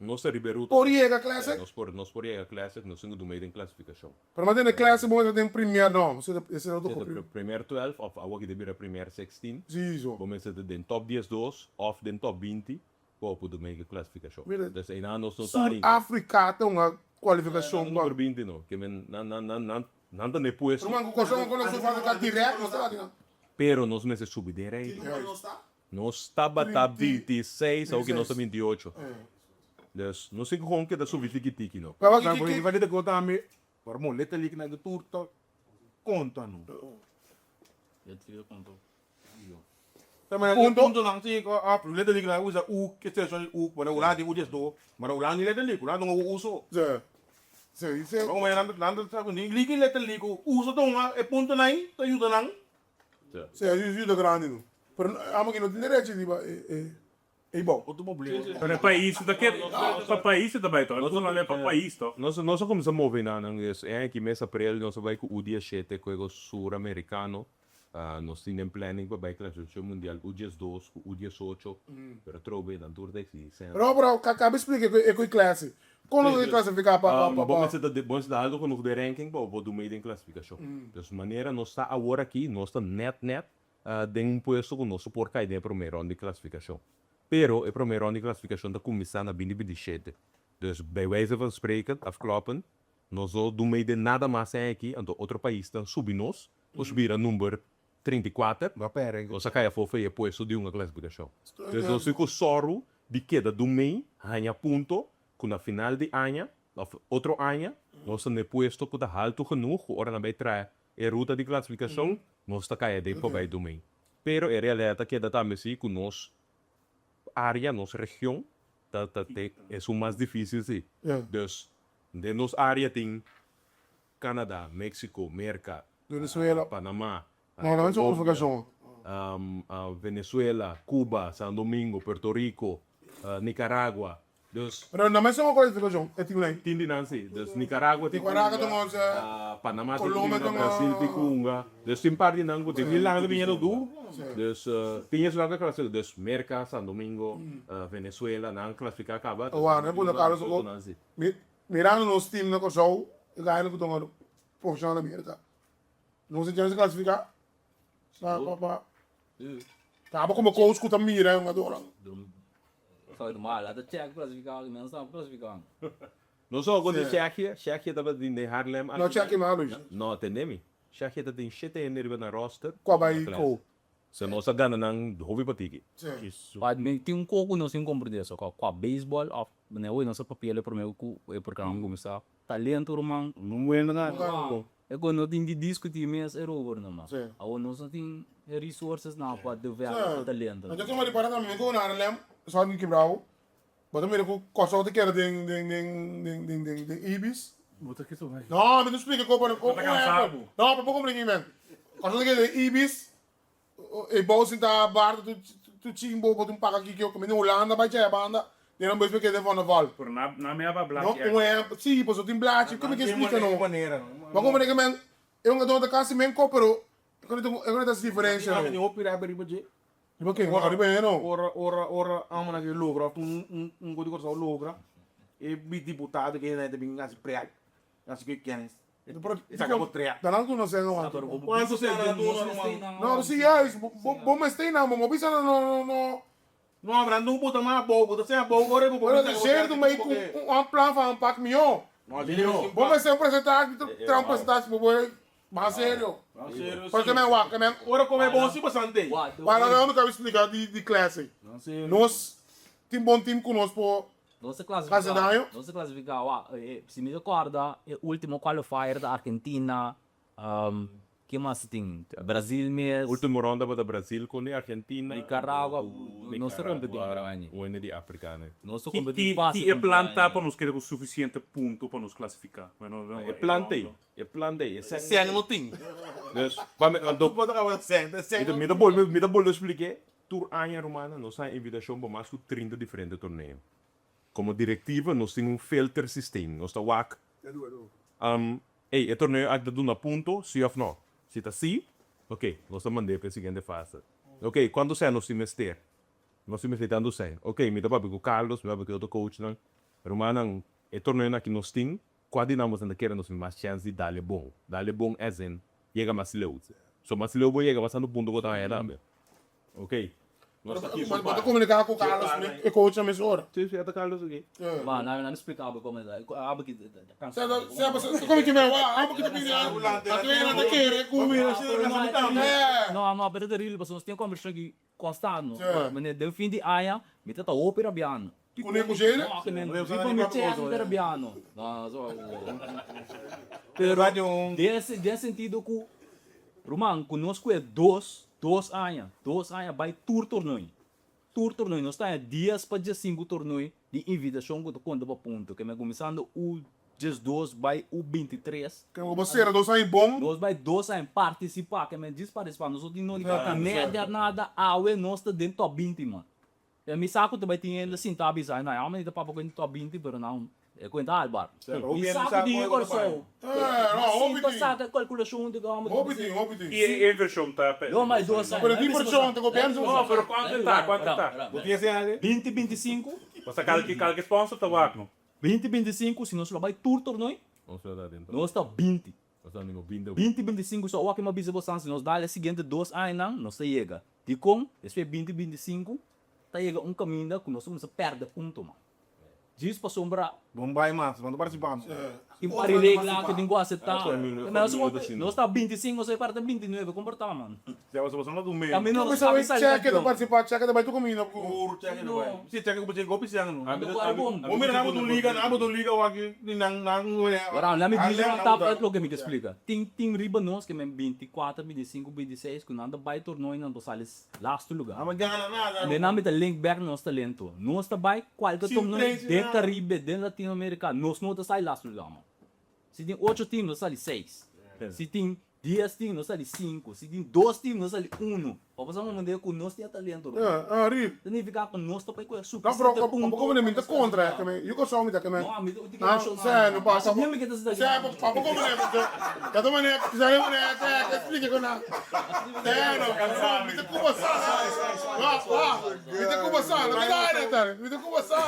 S5: Nos ta riba e ruta.
S2: Por yega Classic?
S5: Nos por, nos por yega Classic, nos tin ku duna den klasifikashon.
S2: Pero mas den Classic bo mester den premier no, bo mester ta otro
S5: kopi. Premier 12 of awor ki ta bira premier 16.
S2: Si, so.
S5: Bo mester ta den top 12 of den top 20 pa bo por duna e klasifikashon.
S2: Mira,
S5: Dus einan nos no ta
S2: Sur Afrika ta un kualifikashon
S5: pa. Number 20 no, ke men nan nan nan nan nan ta na e puesto.
S2: Ruman ku Kòrsou a konosé Sur Afrika dirèkt nos ta bati nan.
S5: Pero nos mester subi den rating. Nos tabata 26, awor ki nos ta 28. Dus, nos tin ku kon keda subi tiki tiki no.
S2: Pero
S4: Nan por riba di kota ami, por mo letterlijk na de tur ta konta no. Ta mira e puntonan si ku a letterlijk na usa u ke selekshon di u, bueno Hulanda tin u diesdos, mara Hulanda ni letterlijk, Hulanda ta hunga u so.
S2: Si, si.
S4: Nan nan ta sa ni liki letterlijk u so ta hunga e puntonan ei ta yuda nan.
S2: Sí, e yuda grandi no. Pero amo ki no tin derecho riba e e e bou.
S4: Otro problema.
S6: Pero e pais ta keda, pa pais ta bai toch? Nos a pa pais toch?
S5: Nos nos a cuminsa move na nan es e aña aki mes april nos a bai cu U 17 juego sur americano nos tin den planning pa bai clasificacion mundial U 12 cu U 18 pero atrobe nan tur ta exigi sèn.
S2: Pero pero cabe splica e cu e clase. Kon nos a klasifiká pa pa pa
S5: Bo mester ta bo mester ta alto genoeg den ranking pa bo por duna den klasifikashon. Dus manera nos ta awor aki, nos ta nèt nèt den un puesto ku nos por kai den e promé rònt di klasifikashon. Pero e promé rònt di klasifikashon ta kuminsá na binti 27. Dus bij wijze van spreken, afkloppen, nos no duna den nada mas aña aki, anto otro paisnan subi nos, nos bira number 34, nos a kai afó for e puesto di un klasifikashon. Dus nos tin ku sòru di keda dumei, haña punto, ku na final di aña òf otro aña nos ta na e puesto ku ta haltu genoeg ku ora nan bai traha e ruta di klasifikashon nos ta kai aden pa bai dumei. Pero e realidat ta keda tambe si ku nos área, nos region ta ta esun mas difísil si. Dus den nos área tin Canada, Mexico, Merca,
S2: Venezuela,
S5: Panama,
S2: No, no, eso kwalifikashon.
S5: Venezuela, Cuba, San Domingo, Puerto Rico, Nicaragua. Dus.
S2: Pero no mes un kwalifikashon e tim ei.
S5: Tin di nan si. Dus Nicaragua tin
S2: Nicaragua ta hunga,
S5: Panama tin
S2: Colombia
S5: hunga,
S2: ta
S5: Brasil tin hunga. Dus tin par di nan ku tin.
S4: Tin landa biniendo duru.
S5: Dus tin esun nan ta klasifiká. Dus Merca, San Domingo, Venezuela, nan klasifiká kaba.
S2: Awor, nan pone Carlos Mirando nos team na Kòrsou, e gainan ku ta hunga profeshonal na Merka. Nos tin chance di klasifiká pa pa pa Taba komo coach ku ta mira e hungadónan.
S3: Sorry, mala ta check klasifiká, mi no sa klasifiká.
S5: Nos a kontra Tsjechië, Tsjechië tabatin den Haarlem
S2: No, Tsjechië no a lucha.
S5: No, tende mi. Tsjechië tabatin shete hende riba nan roster.
S2: Kua bai kou?
S5: Se nos a gana nan hopi patiki.
S3: Pa mi tin un koko nos tin komprende so kua baseball of manera hoy nos a papia lo prome ku e programa kuminsá talento ruman e ku no tin di diskuti mes e rober no mas awor nos no tin e resources nan pa develop e talento.
S2: Anto kima di para tambe ku Haarlem sa di kibrao bo ta mira ku Kòrsou ta keda den den den den den den ibis no mi ta splika ku no pa bo komprende men Kòrsou ta keda den ibis E bou sinta barda tu tu chimbo bo tin paga kiko mi na Hulanda bai chaya banda den nan bes mi keda den Van der Valk.
S6: Pero na na mi aba
S2: No
S6: blachi
S2: un ehempel si pasobra tin blachi ku mi ke splika no bo comprende ke men e un ta kasi men ko pero e kone e kone ta hasi diferencia no. Riba ken riba e no.
S4: Ora ora ora amo ke logra of un un un di Kòrsou logra e diputado ke ta bin hasi preak hasi ke kennis.
S2: Danan ku no sendo anto.
S4: Kuantu sendo na duna ruman?
S2: No, si juist, bo mester nan, bo no bisa nan no no no.
S4: No, pero nan buta mas abou, bo ta siña abou ora bo
S2: por bisa. Pero cierto mei ku un plan van pak mihó. Bo mester un presentatie, traha un presentatie bo bo mas serio. Porque men wak, men.
S4: Ora come bon si basante.
S2: Para nan mi kabi splika di clase. Nos tin bon team ku nos por.
S3: Nos ta clasifica, nos ta clasifica, wak, si mi ta corda e ultimo qualifier ta Argentina, ken mas ta tin? Brasil mes.
S5: Ultimo ronda tabata Brasil con di Argentina.
S3: Nicaragua, nos ta competi con
S5: Un hende di Africa ne.
S3: Nos ta competi fácil
S6: Ki e plan ta pa nos keda cu suficiente punto pa nos clasifica?
S5: E plan ta ey, e plan ta ey, e
S4: sèn no tin.
S5: Dus, pa mi, anto, mi ta bolbe, mi ta bolbe spliké. Tur aña rumannan nos haña invitashon pa mas ku 30 diferente torneo. Komo direktiva nos tin un filter systeem, nos ta wak, ey, e torneo aki ta duna punto, si òf no? Si ta si, oke, nos ta mand'é pa e siguiente fase. Oke, kuantu sèn nos tin mester? Nos tin mester tantu sèn. Oke, mi ta papia ku Carlos, mi ta papia ku e otro coachnan. Rumannan, e torneonan aki nos tin, kua di nan boso ta kere nos tin mas chèns di dal e bon? Dal e bon as in yega mas leu. So mas leu bo yega, mas tantu punto bo ta haña tambe. Ok. Nos ta
S2: kies un Bo ta komuniká ku Carlos e coach na mes ora?
S5: Si, si, e ta Carlos aki.
S3: Ma, nan nan splika bo komo ta. Abo ki ta kansa.
S2: Sea, sea, komo ki me wa, abo ki ta bini a traina ta kere ku.
S3: No, no, pero ta real pasobra nos tin kombersashon aki konstant no. Manera den fin di aña mi ta ta hopi rabiano.
S2: Ku ne ku Sheila?
S3: No, ku ne riba mi chest mi ta rabiano. No, so. Pero den sentido ku Ruman, ku nos kue dos, dos aña, dos aña bai tur tornoi. Tur tornoi. Nos ta haña dies pa diesinku tornoi di invitashon ku ta konta pa punto. Ke men kuminsando U diesdos bai U bintitres.
S2: Ke bo sera dos aña bon.
S3: Nos bai dos aña partisipá. Ke men djis partisipá. Nos no tin no di nèt nada. Awe nos ta den tòp binti man. E mi sa ku ta bai tin hende sinta a bisa, na mi ta papia ku hende top 20 pero nan e kuenta Albar. Mi sa ku tin e Kòrsou. Mi sinta saka e kalkulashon di gòmber.
S2: Hopi tin, hopi tin.
S6: I e invershon ta pa.
S3: No, ma e dos
S2: aña. Pero e invershon ta gobièrnu sa usa.
S6: No, pero kuantu ta, kuantu ta?
S4: Bo tin ese aña?
S3: 20, 25.
S6: Pasobra kalke kalke sponsor ta wak no.
S3: 20, 25 si nos lo bai tur tornoi, nos ta 20. 20, 25 so awor ki mi a bisa bosan si nos dal e siguiente dos añanan nos ta yega. Dikon? Despues 20, 25 ta yega un kaminda ku nos ta kuminsá pèrdè punto man. Djis pasobra.
S4: Bon bai mas, bo no partisipá mas.
S3: Tin par di regla ku tin ku aseptá. Nos ta 25, nos a parti 29, kon por ta man?
S4: Ya boso boso no ta un medio.
S3: Tambe
S2: no
S3: sabi
S2: Sabi
S3: sali
S2: cheque ta
S3: campeon.
S2: participa, cheque ta bai tur caminda cu.
S4: Puro cheque ta bai. Si cheque cu cheque hopi sian no.
S3: Ando cu arbon.
S4: Bo mira nan bo ta un liga, nan bo ta un liga wak di nan nan.
S3: Wara, laat mi bisa nan tap et loke mi ke splika. Tin tin riba nos ke men 24, 25, 26 cu nan ta bai torneo y nan por sali lastu lugar.
S4: Nan bo gana nada.
S3: Den nan mi ta link back nos talento. Nos ta bai cualke
S4: Sin
S3: torneo
S4: train, sin
S3: den
S4: nada.
S3: Caribe, den Latinoamerica, nos no ta sali lastu lugar man. Si tin ocho team nos sali seis. Si tin Dies team nos sali sinku, si tin dos team nos sali unu. Pa bo sa comprende ku nos tin e talento ruman.
S2: Ya, Ri.
S3: Ta nifiká ku nos ta bai ku e
S2: No, pero
S3: sufisiente
S2: como
S3: punto
S2: como mi ta
S3: pa
S2: kontra
S3: nos
S2: eh, ke mi, yo mi ta ke men.
S3: No, mi ta
S2: Ah,
S3: emoshonal.
S2: sè, no pasa.
S3: Así mi ke ta sinta
S2: Sè, pa pa bo comprende, ka ta manera, sè, manera, sè, ke splika ku nan. Sè, no, mi ta kuba sa. Wa, wa, mi ta kuba sa, no ta dai ta, mi ta kuba sa.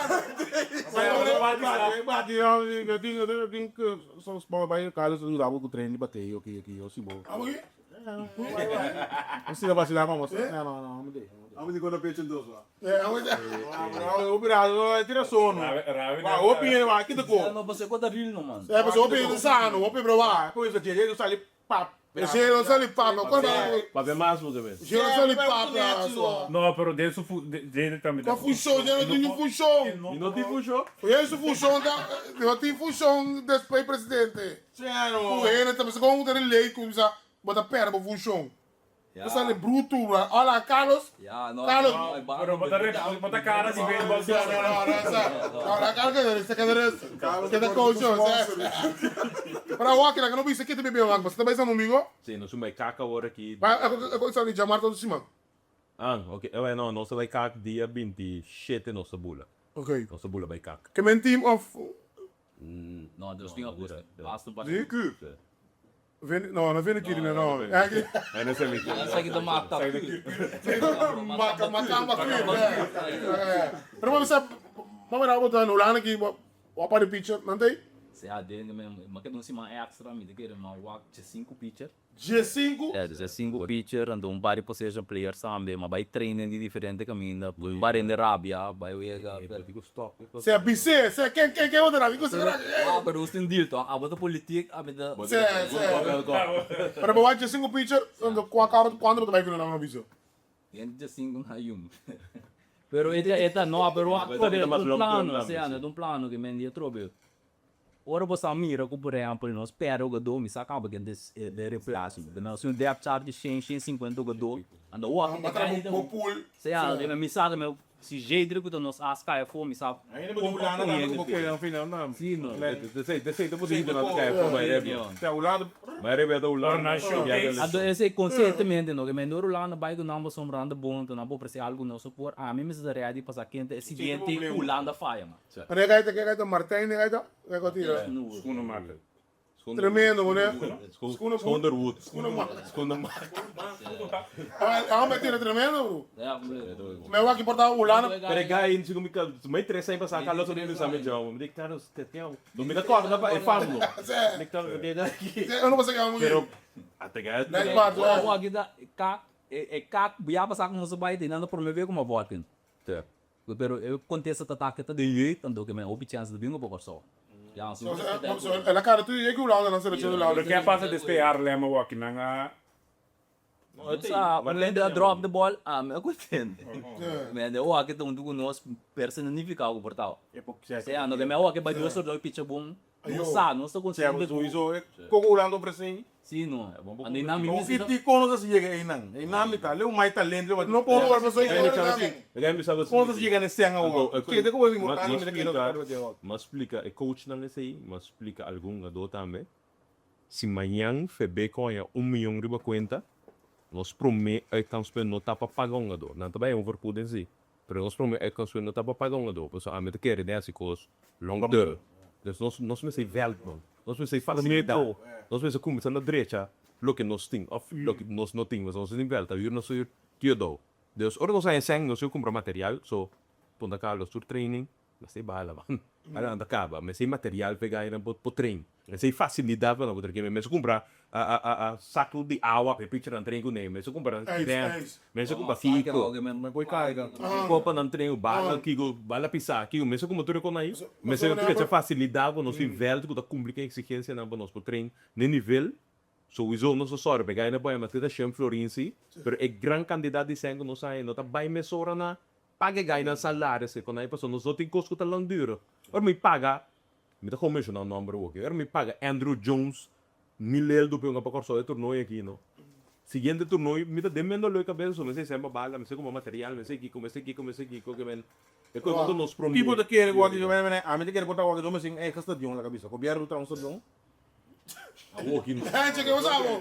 S4: Bati, bati, yo tin, yo tin So bo bai Carlos ta yuda bo ku tren di bateo ki ki yo si bo.
S2: Amo ki?
S4: Bo sila basila pa bo. No no no amo de.
S8: Amo di kona pecho dos wa.
S4: Hopi rato tira sono. Wa hopi hende wa kita ko.
S3: No pasobra ku ta real no man.
S2: E pasobra hopi hende sa no hopi bro wa.
S4: Ku bisa dje dje sali pap.
S2: Dje no sali pap no.
S5: Papia mas bo ta
S2: Dje no sali pap na.
S6: No pero den su fu dje tambe.
S2: Kua funshon dje no tin ni funshon.
S5: Mi no tin funshon.
S2: Dje su funshon ta no tin funshon despues presidente. Ku hende ta bisa kon ta relate ku bisa bo ta perde bo funshon. Bo sali brutu bro. Hola Carlos. Carlos.
S6: Pero bo ta bo ta cara di baseball.
S2: No no no no sa. No no Carlos keda resta keda resta. Keda coach yo. Pero awor kila no bisa kita bebe wak. Bo ta bai San Domingo?
S5: Si nos un bai kak awor aki.
S2: Ba e sa di djamar todo siman.
S5: Ah ok e no nos ta bai kak dia 27 nos ta bula.
S2: Ok.
S5: Nos ta bula bai kak.
S2: Ke men team of.
S3: No nos tin ajuste. Basta un
S2: Si? Vini, no, no vini kiri no, no.
S3: Esaki ta mata kür.
S2: Maka, makamba kür. Pero mami sa, mami ra bota no lana ki wa pa di pitcher, nan tei?
S3: Sea den men, ma keda un siman extra, mi ta kere ma wak 5 pitcher.
S2: 15?
S3: Ja, dus 5 pitcher, anto un par di position players tambe, ma bai trainen di diferente caminda, un par hende rabia, bai wega.
S2: Sea bis'é, sea ken ken ken bo ta rabia, ku sa rabia.
S3: Ah, pero nos tin deal toch, abo ta politiek, ami ta.
S2: Sea, sea. Pero bo wak 15 pitcher, anto kua karo, kuantu bo ta bai ku nan bisa?
S3: Den 15 na yun. Pero e ta, e ta, no, pero wak trobe, e ta un plano, sea, e ta un plano ke men di atrobe. Ora bo sa mira ku por ehèmpel nos pèrdè hugadó, mi sa kaba ken ta e reemplaso. Nos tin un depth chart di shen, shen sinkuenta hugadó. Anto wak e kai ta Sea, mi sa ku si Jedrick ku ta nos as kai afó, mi sa kon pa pon hende p'e. Si no. Anto esei konsientemente no ke men ora Hulanda bai ku nan pasobra nan ta bon anto nan por ofresé algu nos por. Ami mester ta ready pa sa ken ta e siguiente ku Hulanda faya man.
S2: Mane gaita ke gaita Martijn de gaita ke ko tira.
S6: Schoenenmaker.
S2: Tremendo mane.
S5: Schoenderwood.
S2: Schoenenmaker.
S5: Schoenenmaker.
S2: Ah me tira tremendo bro. Me wak importa Hulanda.
S5: Pero e guy si mi ka mai tres aña pasa Carlos a bisa mi job. Mi di Carlos te teo. No mi ta corda pa e fam no. Mi ta Pero ate guy.
S2: Nice part.
S3: Wak ta kak e kak ya pasa ku nos a bai te nan ta prome be kuma botting. Pero e contesta ta ta ta den jeugd anto ke men hopi chance ta bin op Kòrsou. Ya
S2: so el a kara tur jeugd Hulanda nan seleccion di Hulanda.
S6: Pero ke a pasa despues Haarlem awor nan a.
S3: Sa un hende a drop de ball ami a contente. Mi hende awor ta huntu ku nos personifica ku por ta. Sea no ke mi awor ke bai Düsseldorf picha bon Nos sa, nos ta konsiente ku.
S4: Sowieso e koko Hulanda ofresé.
S3: Sí no. Ando einan mi
S4: Oki di kon nos a yega einan. Einan mi ta. Leu mai talento leu.
S2: No por wòrdu pasobra ei ora nan.
S4: Kon nos a yega na e sèn awor. Kende ku bo bin bo tata mi ta kere wòrdu di awor.
S5: M'a splika e coachnan esei, m'a splika algun gadó tambe. Si mañan FB koña un miyon riba kuenta, nos promé uitgangspunt no ta pa paga un gadó. Nan ta bai un vergoeding sí, pero nos promé uitgangspunt no ta pa paga un gadó, pasobra ami ta kere den hasi kos long term. Dus nos nos mester vèlt man, nos mester fasilitá, nos mester kuminsá na drecha loke nos tin òf loke nos no tin, pasobra nos no tin vèlt, ta hür nos hür Theodore. Dus ora nos haña sèn nos yu kumpra material, so punta Carlos tur training Mester bala man. Ala nan ta kaba. Mester material pa e gainan por por train. Mester facilidad pa nan por train. Mester kumpra a saku di awa pa e picher nan train kuné. Mester kumpra krem. Mester kumpra kiko. Kiko pa nan train. Bala kiko, bala pisa kiko. Mester kumpra tur e kos nan. Mester krecha facilidad pa nos tin vèlt ku ta kumpli ku e eksigensianan pa nos por train na e nivel. Souiso nos ta sòru pa e gainan por maske ta shen florin si, pero e gran kantidat di sèn ku nos haña no ta bai mesora na Paga e gainan salario si con ai pasobra nos no tin cos cu ta langdurig. Ora mi paga, mi ta con menciona un nomber awo aki, ora mi paga Andrew Jones mil eldo pe hunga pa Corsou e tornooi aki no. Siguiente tornooi mi ta den mendo loe cabeza so mi sa esei pa bala, mi sa cumpra material, mi sa kico, mi sa kico, mi sa kico, ke men e cos no ta nos prome.
S4: Tipo ta kere cu aki, ami ta kere por ta awor aki, mi sin eigen stadion laga bisa, gobierno ta traha un stadion.
S2: Encho, ke bo sa bo?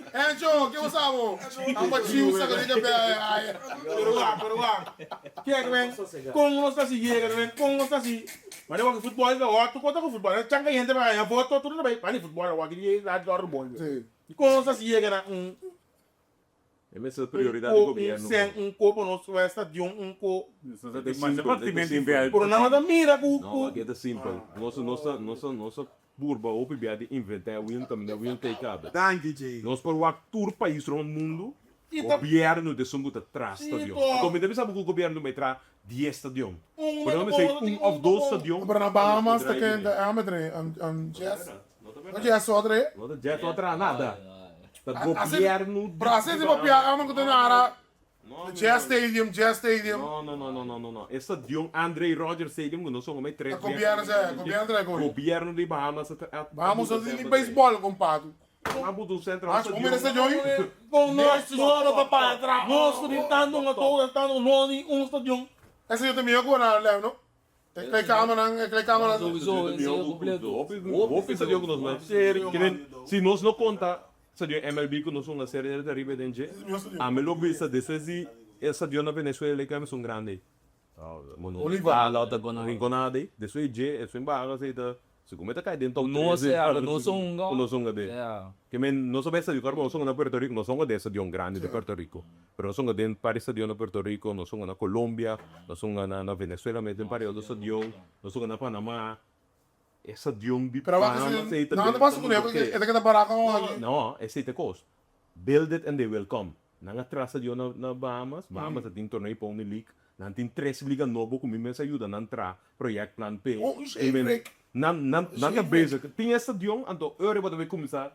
S2: Encho, ke bo sa bo? Amba chiu sa ka di ka be.
S4: Pero wak, pero wak. Kek men, kon nos ta si yega men, kon nos ta si. Mane wak futbol ta wak, tu kota ku futbol. Chanka hende pa haña voto, tur ta bai pani futbol wak di la dor bol. Kon nos ta si yega na un
S5: E mester prioridad di gobierno.
S4: Un sen, un ko pa nos wè stadion, un ko.
S6: Masha partimentu in bel.
S4: Pero nan no ta mira ku.
S5: No, aki ta simpel. Nos nos ta nos ta nos ta purba hopi bia di inventa e wiel ta mira wiel ta e kabe.
S8: Danki Jay.
S5: Nos por wak tur pais rond mundu. Gobierno ta esun ku ta traha stadion. Anto mi ta bisa bo ku gobierno mei traha dies stadion. Pero no mester un of dos stadion.
S2: Pero na Bahamas ta ken ta ame traha jazz. No jazz so a traha.
S5: No ta jazz so a traha nada. Ta gobierno.
S2: Pero asina si papia ame ku ta nara Jazz Stadium, Jazz Stadium.
S5: No no no no no no no. E stadion Andre Rogers Stadium ku nos a mei tres
S2: Ta gobierno sa, gobierno traha koe.
S5: Gobierno di Bahamas a
S2: Bahamas no tin ni baseball kompado.
S5: A buta un centro
S2: un stadion. Mira stadion ei.
S4: Kon nos no ta para atrás. Nos ku tin tantu un ato tantu no tin un stadion.
S2: E stadion ta mihó ku na Lem no? E kleikamanan, e kleikamanan.
S3: Souiso, e stadion kompleto.
S5: Hopi stadion ku nos no Kimen si nos no konta stadion MLB ku nos hunga Serie del Caribe den dje, ami lo bisa despues di e stadion na Venezuela ei ku ami esun grandi ei.
S3: Bolivar.
S5: Rinconada ei, despues di dje esun baha asei ta Segun mi ta kai den top
S3: Nos
S5: tres
S3: e nos a hunga.
S5: Ku nos hunga den. Ke men nos a bai stadion kòrda nos hunga na Puerto Rico nos hunga den stadion grandi di Puerto Rico pero nos hunga den par di stadion na Puerto Rico nos hunga na Colombia nos hunga na na Venezuela mes den par di otro stadion nos hunga na Panama e stadion di
S2: Pero wak
S5: Panama
S2: esei ta den ta mundo ke e ta keda baraka awor aki.
S5: No esei ta e kos build it and they will come nan a traha stadion na na Bahamas Bahamas ta tin torneo pony league Nan tin tres liga nobo ku mi mes a yuda nan traha project plan p'e.
S2: Oh, un zeefrik.
S5: Nan nan nan ta bezig. Tin e stadion anto ora bo ta bay kuminsá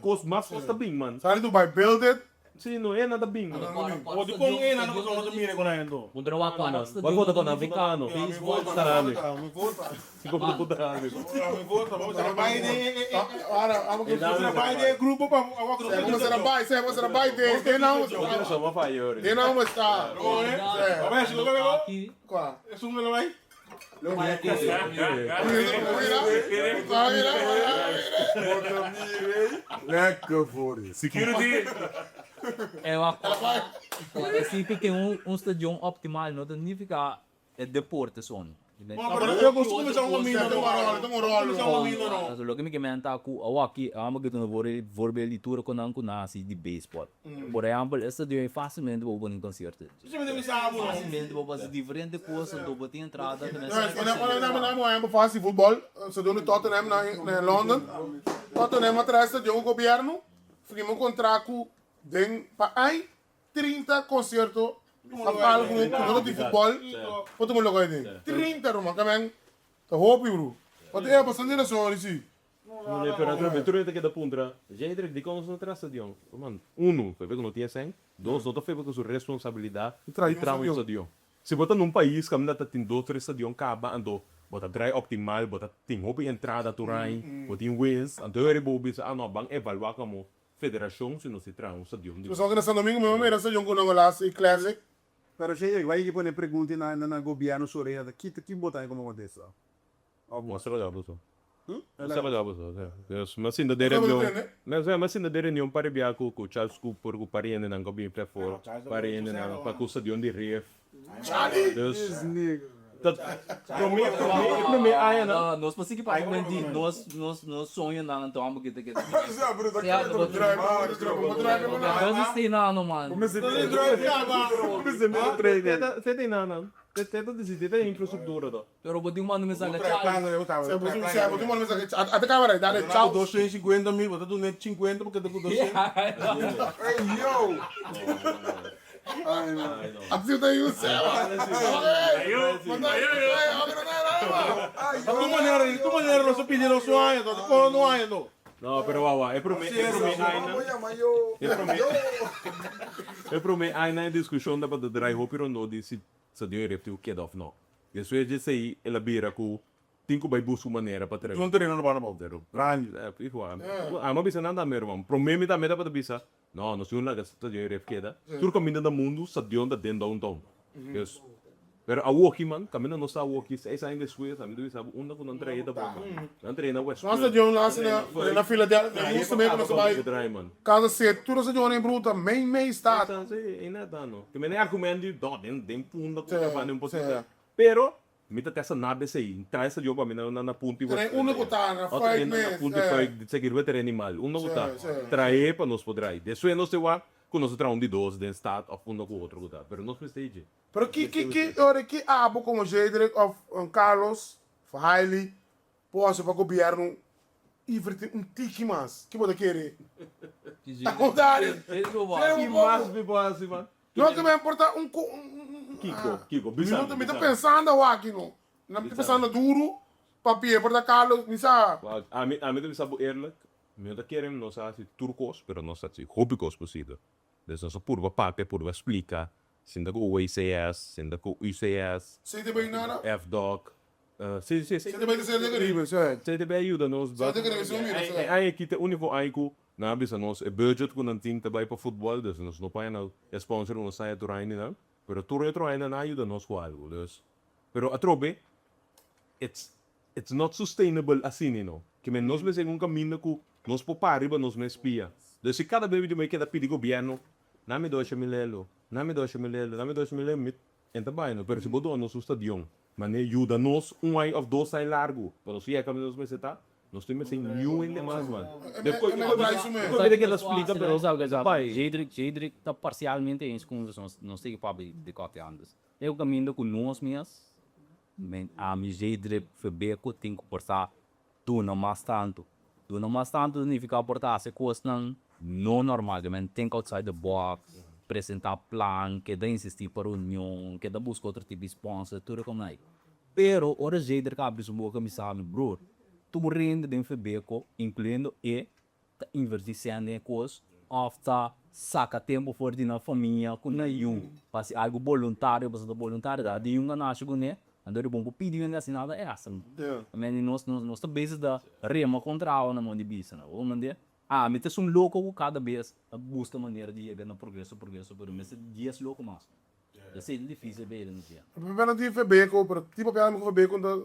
S5: kos mas kos ta bin man.
S2: Sa di Dubai build it.
S5: Si no e nan ta bin man.
S4: Bo di kon e nan pasobra no ta mira kon nan ento.
S3: Bo ta wak kon nan.
S5: Bo vota kon afrikano.
S4: Baseball
S5: ta mi vota. Bo vota mi
S4: vota. Bo ta bay den e e bay den e grupo pa awak no.
S2: Bo ta bay bo ta bay den den nan. Den nan bo sta. Kua?
S4: Esun lo bay.
S8: Lekker voor je.
S6: Security.
S3: E wak si tin un stadion optimal no ta nifica E deporte son. Loke mi ke menta ku awaki amo ke tuna voorbeeld di tur konan ku nan hasi di baseball. Por ehempel e stadion ei fasilmente bo por pone un concierto. Fasilmente bo por hasi diferente kos anto bo tin entrada.
S2: Amo por hasi futbol stadion di Tottenham na London. Tottenham a traha stadion ku gobierno firma un contract ku den pa ai 30 concierto pa algo cu no ta di futbol por tuma lugar aden. 30 ruman, ka men ta hopi bro. Wat e bastante razon ori si.
S5: No no pero atrobe tur hende ta keda puntra, Jedrick dikon nos no traha stadion? Ruman, uno, febe ku no tin e sèn, dos, no ta febe ku su responsabilidat di traha un stadion. Si bo ta na un pais kaminda ta tin dos tres stadion kaba anto bo ta draai optimal, bo ta tin hopi entrada tur aña, bo tin wins, anto e ora bo bisa, ah no, ban evalua komo Federacion si nos si traha un stadion di.
S2: Nos a na San Domingo mi a mira stadion cu nan a las y classic.
S8: Pero shey ey bay pone pregunta na na gobierno su oreha ta kita ki bo ta como contesta of
S5: No saba djaba so. No saba djaba so si. Mi a sinta den reunion mi a sinta den reunion pa ribia cu cu Charles Cooper cu parientenan cu a bini prefor parientenan pa cu stadion di ref.
S2: Charlie!
S5: Dus ta prome prome e prome aña nan.
S3: Nos por sigui papia men di nos nos nos soñonan anto amo kita kita. Nos stay nano man.
S5: Te te nana te te ta disi te ta infrastructura to.
S3: Pero bo tin un manda mensahe Charles.
S2: Bo tin manda mensahe Ate camera dale chao.
S4: 250 mil bo ta duna 50 porque ta ku 200.
S8: Ey yo.
S2: Así ta yu seba.
S4: Tu manera, tu manera nos a pidi nos un aña, to kono no aña no.
S5: No, pero wawa, e prome e prome aña e prome e prome aña e diskushon tabata drai hopi rondó di si stadion e ref tin ku keda òf no. Despues di esei el a bira ku Tin ku bai buska un manera pa trae.
S4: Un tereno no banda bou. Grandi.
S5: Amo a bisa nan tambe ruman. Prome mi tambe tabata bisa, no, nos tin un laga stadion e ref keda. Tur kaminda na mundu stadion ta den downtown. Dus, pero awoki man, kaminda nos ta awoki seis aña despues, ami ta bisa bo unda ku nan trae ta bon man. Nan trae na West
S2: Nos stadion nan hasi na Philadelphia, na Houston mes ku nos a bai Kansas City, tur nos stadionnan bruta, mei mei stad.
S5: Si, ei neta no. Te mene argument di, no, den punda ku ta banda un poquito. Pero, Mi ta testa nada esei. Trae stadion pa mi na na punti
S2: Trae unda ku ta na fuik mes.
S5: Na punti fuik seki riba teren animal. Unda ku ta. Trae pa nos por drai. Despues nos te wak ku nos ta traha un di dos den stad of unda ku otro ku ta. Pero nos mester dje.
S2: Pero ki ki ki ora ki abo komo Jedrick of Carlos of Hailey por hasi pa gobierno inverti un tiki mas? Ki bo ta kere? Dale.
S5: Ki mas mi por hasi, man?
S2: No, ke men por ta un ko.
S5: Kiko, kiko,
S2: Mi
S5: bisa
S2: no
S5: mi,
S2: ta, mi ta
S5: bisa mi.
S2: pensando awor aki no. Mi ta pensando duru, papia por ta Carlos, mi sa.
S5: Wak, ami, ami ta bisa bo eerlijk, mi no ta kere nos a hasi tur kos, pero nos a hasi hopi kos posibel. Dus nos a purba papia, purba splika, sinta ku UWCS, sinta ku UCS,
S2: CTB nada?
S5: FDOC, si, si, si.
S2: CTB ta ser de Caribe, si.
S5: CTB a yuda nos.
S2: CTB Caribe si mira, si.
S5: E aña aki ta e uniko aña ku nan a bisa nos e budget ku nan tin ta bai pa futbòl, dus nos no por haña e sponsor ku nos haña tur aña nan, pero tur otro aña nan a yuda nos ku algu, dus. Pero atrobe it's it's not sustainable asina no. Ke men nos mester un kaminda ku nos por para riba nos mes pia. Dus si kada bes mi tin keda pidi gobièrnu, nan mi dosha mi lelo, nan mi dosha mi lelo, nan mi dosha mi lelo, mi e ta bai no. Pero si bo duna nos un stadion, manera yuda nos un aña òf dos aña largu pa nos yega kaminda nos mester ta, nos tin mester niun hende mas man. Despues mi ta keda splika pero bai.
S3: Jedrick, Jedrick ta parcialmente eens ku nos, nos tin papia di kòfia antes. E un kaminda ku nos mes, men ami Jedrick Verbeek tin ku por sa duna mas tantu. Duna mas tantu ta nifiká por ta hasi kosnan no normal, ke men think outside the box, presentá plan, keda insistí pa reunion, keda buska otro tipo di sponsor, tur e kosnan ei. Pero ora Jedrick abri su boka mi sa mi bror, tur hende den Verbeek, inkluyendo e, ta invertí sèn den e kos òf ta saka tempu for di nan famia ku nan yu pa hasi algu boluntario pasobra ta boluntario ta di un ganashi kuné anto di bon por pidi hende hasi nada èkstra amen nos nos ta bezig ta rema kontra awa na mon di bisa bo mende ami ta esun loko ku kada bes ta buska manera di yega na progreso progreso pero mester dies loko mas Esei ta dificil pa identifica.
S2: Papia no tin Febeco, pero tipo papia ku Febeco no ta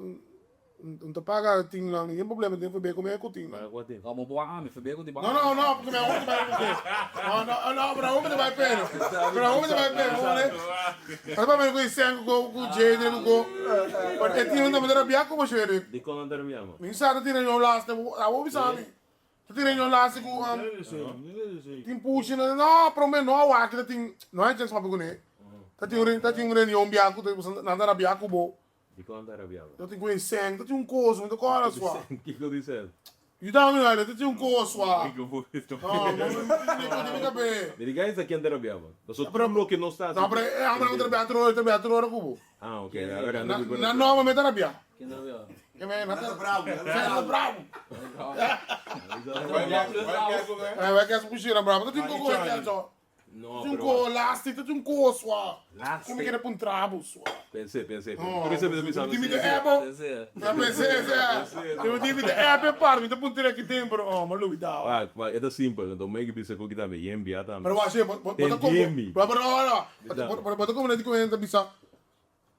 S2: no ta paga tin nan, yen problema tin Febeco me ku tin nan.
S3: No, bo por ami, Febeco tin
S2: No, no, no, porque me aún te bai porque. No, no, no, pero aún te bai peno. Pero aún te bai peno, bo ne. Ata pa me ku Isen ku ku Jadre ku ku. Pero e tin un ta rabia ku bo Sheriff.
S5: Dikon nan ta rabia man?
S2: Mi sa ta tira yon laste, abo bisa mi. Ta tin reunion laatste ku tin pushi na no prome no awaki ta tin no hay chance papia kuné ta tin un ta tin un reunion bia ku nan ta rabia ku bo.
S5: Dikon nan ta rabia bo?
S2: Ta tin ku e sèn ta tin un kos mi ta kòrda sua.
S5: Kiko di sèn?
S2: Yuda mi Aida ta tin un kos sua.
S5: Kiko bo
S2: no mi no mi kab'é.
S5: Mi di guys a ken ta rabia bo? Pasobra tur loke nos ta hasi.
S2: No pero e hamber nan ta rabia tur ora ta rabia tur ora ku bo.
S5: Ah ok.
S2: Na norma mi ta rabia.
S3: Ken ta rabia?
S2: Ke men na ta bravo. Na bravo. Eh, vai que puxira bravo. Ta tin ko ko so.
S5: No,
S2: Tin ko lastik, ta tin ko swa. Como que era pun trabo swa.
S5: Pensé, pensé. Por eso mi ta
S2: Dimi de ebo. Na pensé, pensé. Dimi dimi de ebo par, mi ta pun tira ki tempo, oh, ma lui dao.
S5: Ah, ma eta simpel, então meio que bisa ko kita me yembia tambe.
S2: Pero wa she, bo ta como. Pero no, no. Bo ta como na di ko bisa.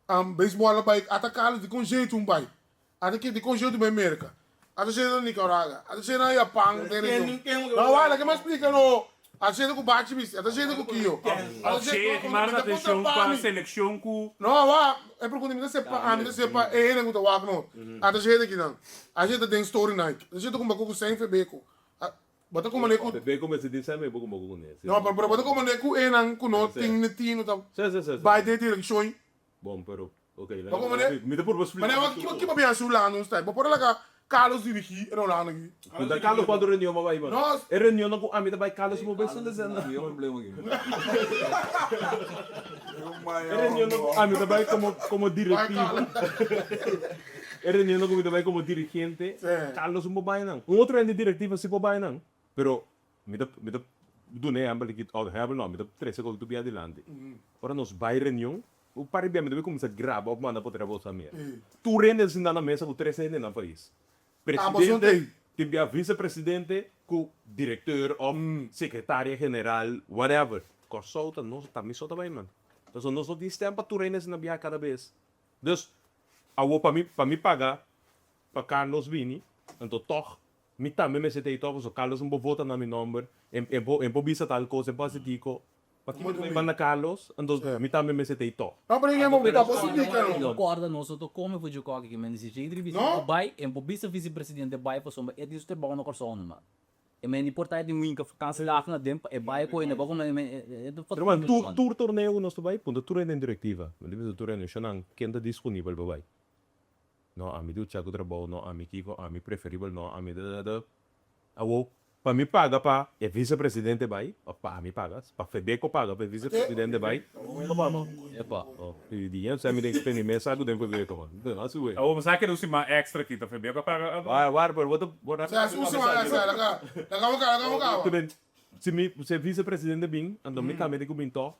S2: Beisbòl a bai ata Carlos di kon jeito un bai ata ke di kon jeito bai Merka ata shete na Nicaragua ata shete na Japan den region no wala ke mi a splika no ata shete ku bachi bisti ata shete ku kio ata
S6: shete ku mi ta kontra pa mi
S2: no wa e pregunta mi ta sepa ami ta sepa e hende ku ta wak no ata shete kinan ata shete den story night ata shete ku bako ku sein febeko Bo ta komand'é ku.
S5: Bebe ku mester tin sèn, bebe ku bo ku kuné.
S2: No, pero pero bo ta komand'é ku enan ku no tin ne tino ta bai den e direkshon.
S5: Bon, pero ok.
S2: Bo komand'é.
S5: Mi ta purba splika.
S2: Manera bo kiba biaha si Hulanda un stèk? Bo por a laga Carlos dirigí e na Hulanda aki.
S5: Ku ta Carlos kuantu reunion bo bai man?
S2: No.
S5: E reunionnan ku ami ta bai Carlos bo bai sende sende. E reunionnan ku ami ta bai komo komo directivo. E reunionnan ku mi ta bai komo dirigente, Carlos un por bai nan. Un otro hende directivo si por bai nan, pero mi ta mi ta duna e ehempel aki, òf ehempel no, mi ta trese kos tur adilanti. Ora nos bai reunion, un par di bia mi ta bai kuminsá graba òf manda por trabou sa mira. Tur hende ta sinta na mesa ku tres hende na pais. Presidente, tin bia vicepresidente ku directeur òf secretaria general, whatever. Kòrsou ta nos, ta mi so ta bai man. Pasobra nos no tin stèm pa tur hende asina biaha kada bes. Dus, awor pa mi pa mi paga pa Carlos bini, anto tog mi tambe mester ta ei tog, pasobra Carlos no por vota na mi nomber, e e por e por bisa tal cos, e por hasi kiko, pakiko mi ta bai banda Carlos, anto mi tambe mester ta ei tog.
S2: No, pero e bo ta por splika no.
S3: No corda nos no ta come for dje koki ki men di si Jadri bisa por bai, e por bisa vicepresidente bai pasobra e tin su trabao na Corsou no man. E men di por ta e tin winkel vakantie na den pa e bai koe ne bo e men e ta
S5: Pero man tur tur torneo ku nos ta bai punta tur hende den directiva. Mi ta bisa tur hende shonnan ken ta disponibel pa bai. No ami ducha ku trabou no ami kiko ami preferibel no ami da da da. Awo. Pa mi paga pa e vicepresidente bai, of pa ami paga, pa Fedeco paga pa e vicepresidente bai. Epa, di di yen semi den spende mes algu den Fedeco man. No hasi wey.
S6: Awor bo sa keda un siman extra aki ta Fedeco a paga.
S5: Waar, waar, pero bo ta bo ta.
S2: Sa un siman extra, laga, laga bo kaba, laga bo kaba.
S5: Si mi, si e vicepresidente bin, anto mi kambia di ku bin tòg.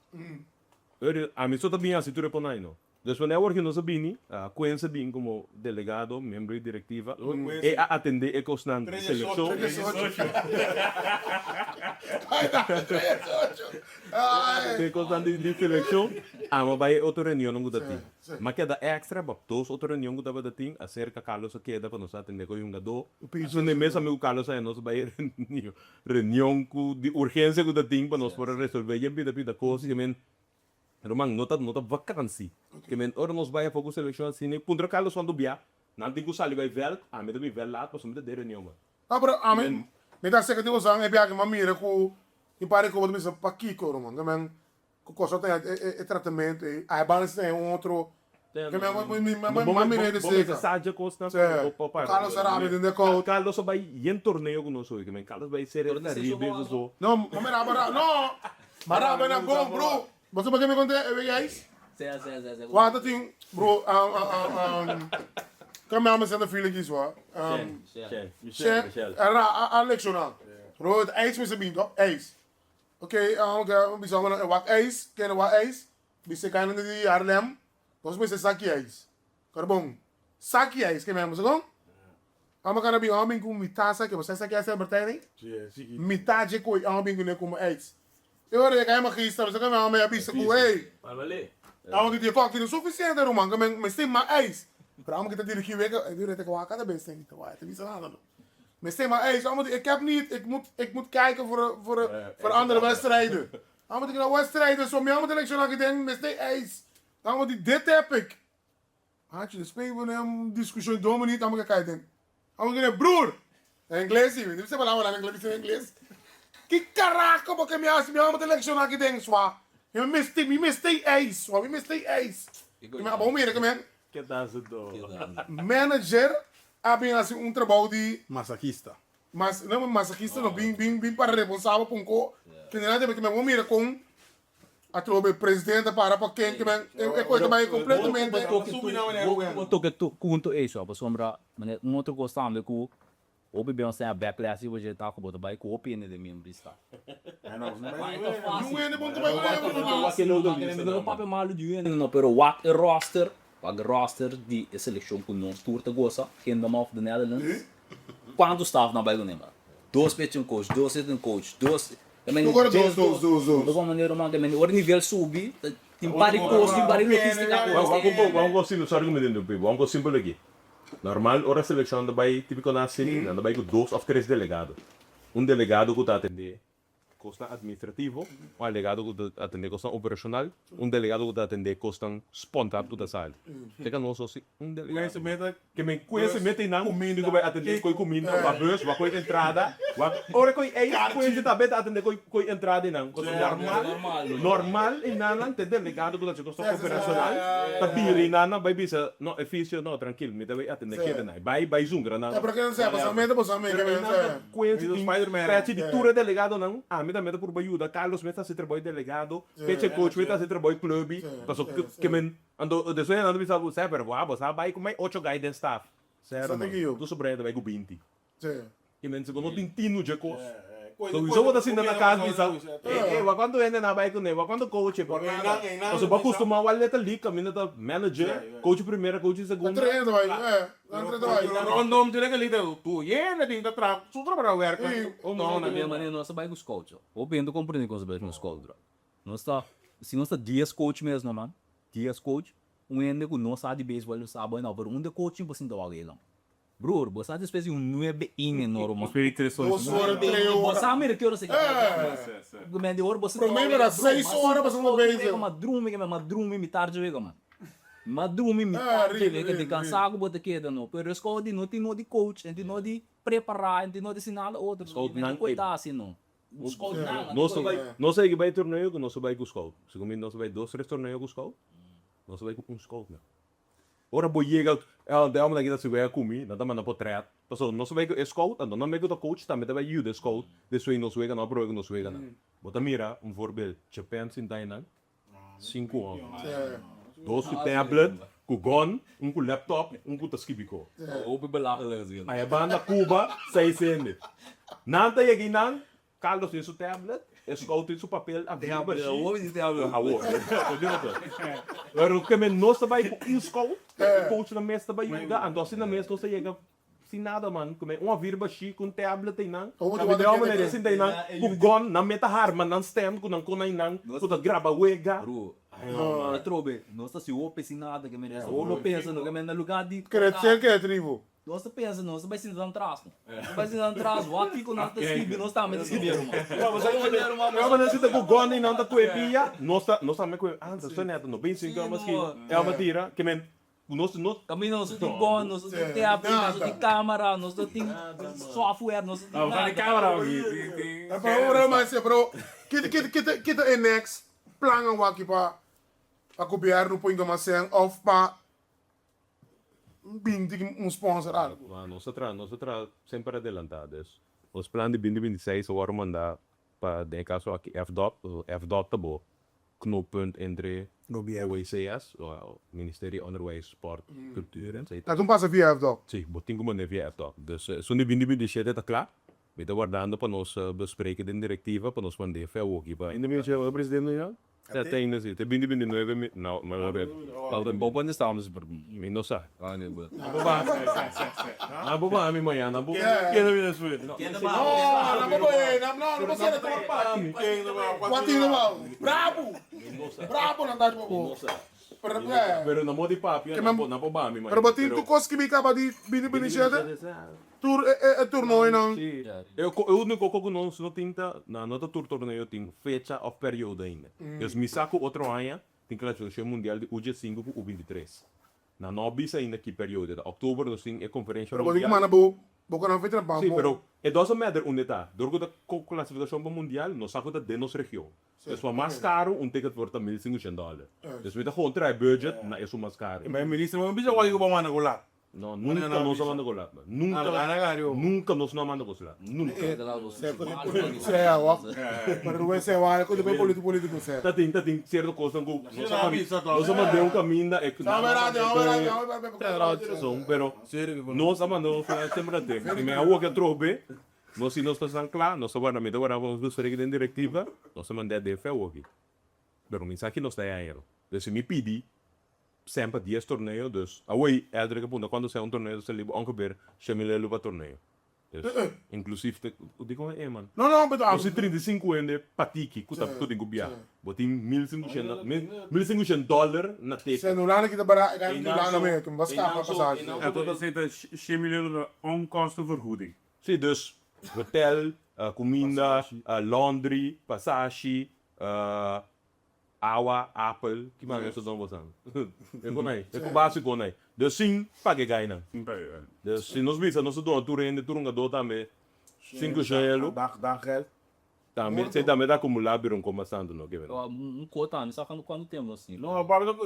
S5: Ami so ta bin hasi tur e konai no. Dus wanneer awor ki nos a bini, Quince a bin como delegado, miembro di directiva, e a atende e cosnan di seleccion. E cosnan di seleccion, amo a bay e otro reunionnan cu ta tin. M'a keda extra pa dos otro reunion cu tabata tin, acerca Carlos a keda pa nos atende cu e hungador. Su mes amigo Carlos a nos a bay e reunion cu di urgencia cu ta tin pa nos por a resolve yen pida pida cos. Ruman, no ta no ta vakansi. Ke men ora nos bai afó ku selekshon asina, puntra Carlos kuantu bia nan tin ku sali bai vèlt, ami ta bin vèlt laat pasobra mi ta den reunion man.
S2: No, pero ami, mi ta seka di bosan e bia ki mi a mira ku mi pari ku bo ta bisa pakiko ruman, ke men ku Kòrsou ta haña e tratamentu ei, ai banda si ta haña un otro, ke men mi a mira e di
S5: Bo mester
S2: seka.
S5: sa dje kosnan
S2: Sí,
S5: pa pa
S2: Carlos a rabia den de kout.
S5: Carlos a bai yen torneo ku nos hoy, ke men Carlos bai Serie del Caribe eso so.
S2: No, mi a mira no, mi a rabia na bon bro. Bo sa pa ke mi konta e guys?
S3: Sea, sea, sea, sea.
S2: Wata tin, bro, kan mi ama senta feeling kies wa?
S3: Shell.
S2: Shell,
S5: Michelle.
S2: Era a lecciona. Bro, het ijs mester bin toch? Ijs. Oké, oké, bisa mi nan wak ijs, kende wak ijs, bisa kanan di Haarlem, nos mester saki ijs. Karbon, saki ijs, ke mi ama sa kon? Amo kana bin, amo bin ku mitá saki, bo sa saki ijs Albertijn ei? Mitá dje koi amo bin kuné komo ijs. E ora e kai magista, bo sa kende amo a bisa ku hey, amo ki di kòki no sufisiente ruman, ke men mester mas ijs. Pero amo ki ta dirigí wega, e dure te wak kada bes ten, ta wak, e ta bisa nada no. Mester mas ijs, amo di ik heb niet, ik moet, ik moet kijken voor, voor, voor andere wedstrijden. Amo di wedstrijden, so mi amo ta lecciona aki den mester ijs. Amo di dit heb ik. Hachi, despues bo den discusion dos minuut amo ke kai den. Amo ke broer! Na ingles si, mi no bisa palabra na ingles, mi bisa na ingles. Ki carajo bo ke mi hasi? Mi amo ta lecciona aki den swa. Mi mester, mi mester ijs, swa, mi mester ijs. Mi abo mira ke men.
S8: Ke ta hasi do?
S2: Manager a bin hasi un trabou di.
S8: Masajista.
S2: Mas, no masajista no, bin, bin, bin para responsabel pa un ko. Generalmente ke men bo mira kon Atrobe presidente a para pa ken ke men e koe ta bai completamente.
S3: Bo toke punto ei so pasobra un otro kos tambe ku hopi bia nos ta backlash riba dje ta ku bo ta bai ku hopi hende den miembro di staff.
S2: Niun hende bon ta bai ku
S3: Mi no ta papia malu di hende no pero wak e roster wak e roster di e selekshon ku nos tur ta gosa Kingdom of the Netherlands kuantu staff nan bai ku nan? Dos pitching coach dos hitting coach dos
S2: Tur ora dos, dos, dos, dos.
S3: Bo manera man ke ora nivel subi tin par di kos tin par di logistica kos.
S5: Wak un kos simpel, sorry ku mi ta interumpi, wak un kos simpel aki. Normal ora selekshon ta bai tipiko na city nan ta bai ku dos of tres delegado. Un delegado ku ta atende kosnan administrativo, un delegado ku ta atende kosnan operashonal, un delegado ku ta atende kosnan spontan ku ta sali. Teka nos osi un delegado. Ke men ku ese mete nan ku bai atende koi kuminda wak bus wak koi entrada wak ora koi ei ku hende ta beta atende koi koi entrada einan pasobra normal normal einanan ta e delegado ku ta haci kos operacional ta bira einanan bai bisa no e fisio no trankil mi ta bai atende kende nan bai bai zungra nan pero einan ta kuensi tin pechi di tur e delegadonan ami tambe ta purba yuda Carlos mes ta haci trabou di delegado pechi e coach mes ta haci trabou di clubi pasobra ke men Anto despues nan ta bisa bo, Sè, pero bo a bo sa bai ku mai ocho gai den staf. Sero man, tu sobrino ta bai ku binti. I men si bo no tin tinu dje kos. Souiso bo ta sinta na kas bisa, E, e, wak kuantu hende nan a bai kuné, wak kuantu coach, por nada. Pasobra bo a kustumá wak Little League kaminda ta manager, coach primera, coach segunda.
S4: Rondom tin e liter tur hende tin ta traha su trabou werk.
S3: Manera nos ta bai ku scout, hopi hende komprende ku nos ta bai ku scout. Nos ta, si nos ta dies coach mes no man, dies coach, un hende cu no sa di baseball lo sa bueno, pero un de coaching bo sinta wak elon. Broer, bo sa despues di un nuebe inning no ruman.
S6: Despues di tres ora.
S2: Dos ora, tres ora.
S3: Bo sa mira ki ora se kaba. Men di ora bo sinta wak
S2: Prome mira seis ora bo sinta bezig.
S3: Ma drumi, ma drumi mitar dje wega man. Ma drumi mitar dje wega di cansa cu bo ta keda no. Pero e scout di no tin no di coach, en tin no di prepara, en tin no di haci nada otro.
S5: Scout nan
S3: e. Ta haci no.
S5: Nos a yega bai torneo ku nos a bai ku scout. Segun mi nos a bai dos tres torneo ku scout. Nos a bai ku un scout nan. Ora bo yega, e hombernan aki ta sigui wega ku mi, nan ta manda potret. Pasobra nos ta bai ku e scout, anto nan bai ku ta coach tambe ta bai yuda e scout despues nos weganan, prome ku nos weganan. Bo ta mira un voorbeeld, Japan sinta einan, sinku hòmber. Dos ku tablet, ku gun, un ku laptop, un ku ta skibi ko.
S3: Hopi belachelijk asina.
S5: Aya banda Cuba, seis hende. Nan ta yega einan, Carlos tin su tablet, e scout tin su papel, a bira bashi. Awor, pero ke men nos ta bai ku un scout, e coach nan mes ta bai yuda, anto asina mes nos ta yega sin nada man, ku men un a bira bashi ku un tablet einan, a bira un manera sinta einan ku gun, nan meta harma nan stand ku nan kon einan ku ta graba wega.
S3: Bro, atrobe, nos ta si hopi sin nada ke men, awor no pensa no ke men na lugar di.
S2: Crecer creativo.
S3: Nos ta pensa nos ta bai sinta nan tras no. Nos ta bai sinta nan tras wak kiko nan ta skibi nos tambe ta skibi ruman.
S5: Ora nan sinta ku gòni nan ta kue pia nos ta nos tambe kue ah ta nèt no bin sinta mas ki e aba tira ke men nos nos.
S3: Kaminda nos ta tin gòn nos ta tin tablet nos ta tin kamera nos ta tin software nos ta tin nada.
S2: Pero ora mas pero kita kita kita kita e next plan awaki pa pa gobierno por inga mas sèn of pa Binti un sponsor algo.
S5: Ma nos ta traha, nos ta traha semper adelantá. Dus nos plan di binti binti seis a wòrdu mandá pa den e kaso aki FDOT. FDOT ta bo knooppunt entre OECS, Ministerio di Onderwijs, Sport, Cultuur etc.
S2: Ta un pasa via FDOT?
S5: Si, bo tin ku mand'é via FDOT. Dus esun di binti binti shete ta kla. Mi ta wardando pa nos bespreken den direktiva pa nos mand'é fe awoki pa. Binti binti shete, bo ta presidente ya? Ya te ainda si, te binti binti nuebe mi, no, mi no reto.
S3: Falta un poco antes estábamos super.
S5: Mi no sa. Nan por baha, nan por baha mi mañana, nan por.
S4: Ken ta bini despues?
S2: No, nan por baha, nan no, nan por sera tur pa mi. Cuatro no baha. Bravo! Bravo nan ta riba bo. Pero,
S5: Pero na modo di papia, nan por, nan por baha mi mañana.
S2: Pero bo tin tur cos ki mi caba di binti binti shete? Tur e tornoinan.
S5: Sí. E úniko ku nos no tin ta, na no ta tur torneo tin fecha òf periodo ainda. Dus mi sa ku otro aña tin klasifikashon mundial di U diesinku ku U 23. Nan no a bisa ainda ki periodo ta. Òktober nos tin e konferensha
S2: Pero bo tin ku manda bo bo ku nan fecha na
S5: Sí, pero e doesn't matter unda e ta. Dor ku ta klasifikashon pa mundial, nos sa ku ta den nos region. Dus pa mas karu un ticket por ta 1500 dòler. Dus mi ta gewoon traha e budget na esun mas karu.
S4: Ma e minister bo no bisa wak ku bo manda ku lat.
S5: No, nunca nos a manda golat, man. Nunca, nunca nos no a manda golat. Nunca. Ta tin, ta tin cierto cosnan cu nos a nos a manda un caminda e pero nos a manda un semper a tin. Y mi a wak atrobe, nos si nos ta san cla, nos ta warda, mi ta warda pa nos bespreken den directiva, nos a manda DF awoki. Pero mi sa ki nos ta e aña no. Entonces si mi pidi Semper dies torneo, dus awey Eldrick a punta cuanto sea un torneo ta sali bo ongeveer shen mil elo pa torneo. Dus inclusief te dikon e man?
S2: No no pero
S5: Nos tin 35 hende pa tiki cu ta cu tin cu biaha. Bo tin mil cincushent mil cincushent dollar na teken.
S2: Shen Hulanda kita bara e gana di Hulanda mee, cu bo scapa pasashi.
S6: En tot asina ta shen mil euro ta onkostenvergoeding.
S5: Si, dus hotel, cuminda, laundry, pasashi, Awa, apel, ki mas mester don bosan? E kon ei, e kon básiko ei. Dus sin paga e gainan.
S6: Sin paga e gainan.
S5: Dus si nos bisa nos ta duna tur hende, tur hungadó tambe 500 elo.
S4: Dag, dag geld.
S5: Tambe, esei tambe ta akumulá bira un kon bastante no, kevin.
S3: Un kota ami sa kuantu tempu nos tin.
S4: No, papia ta ku.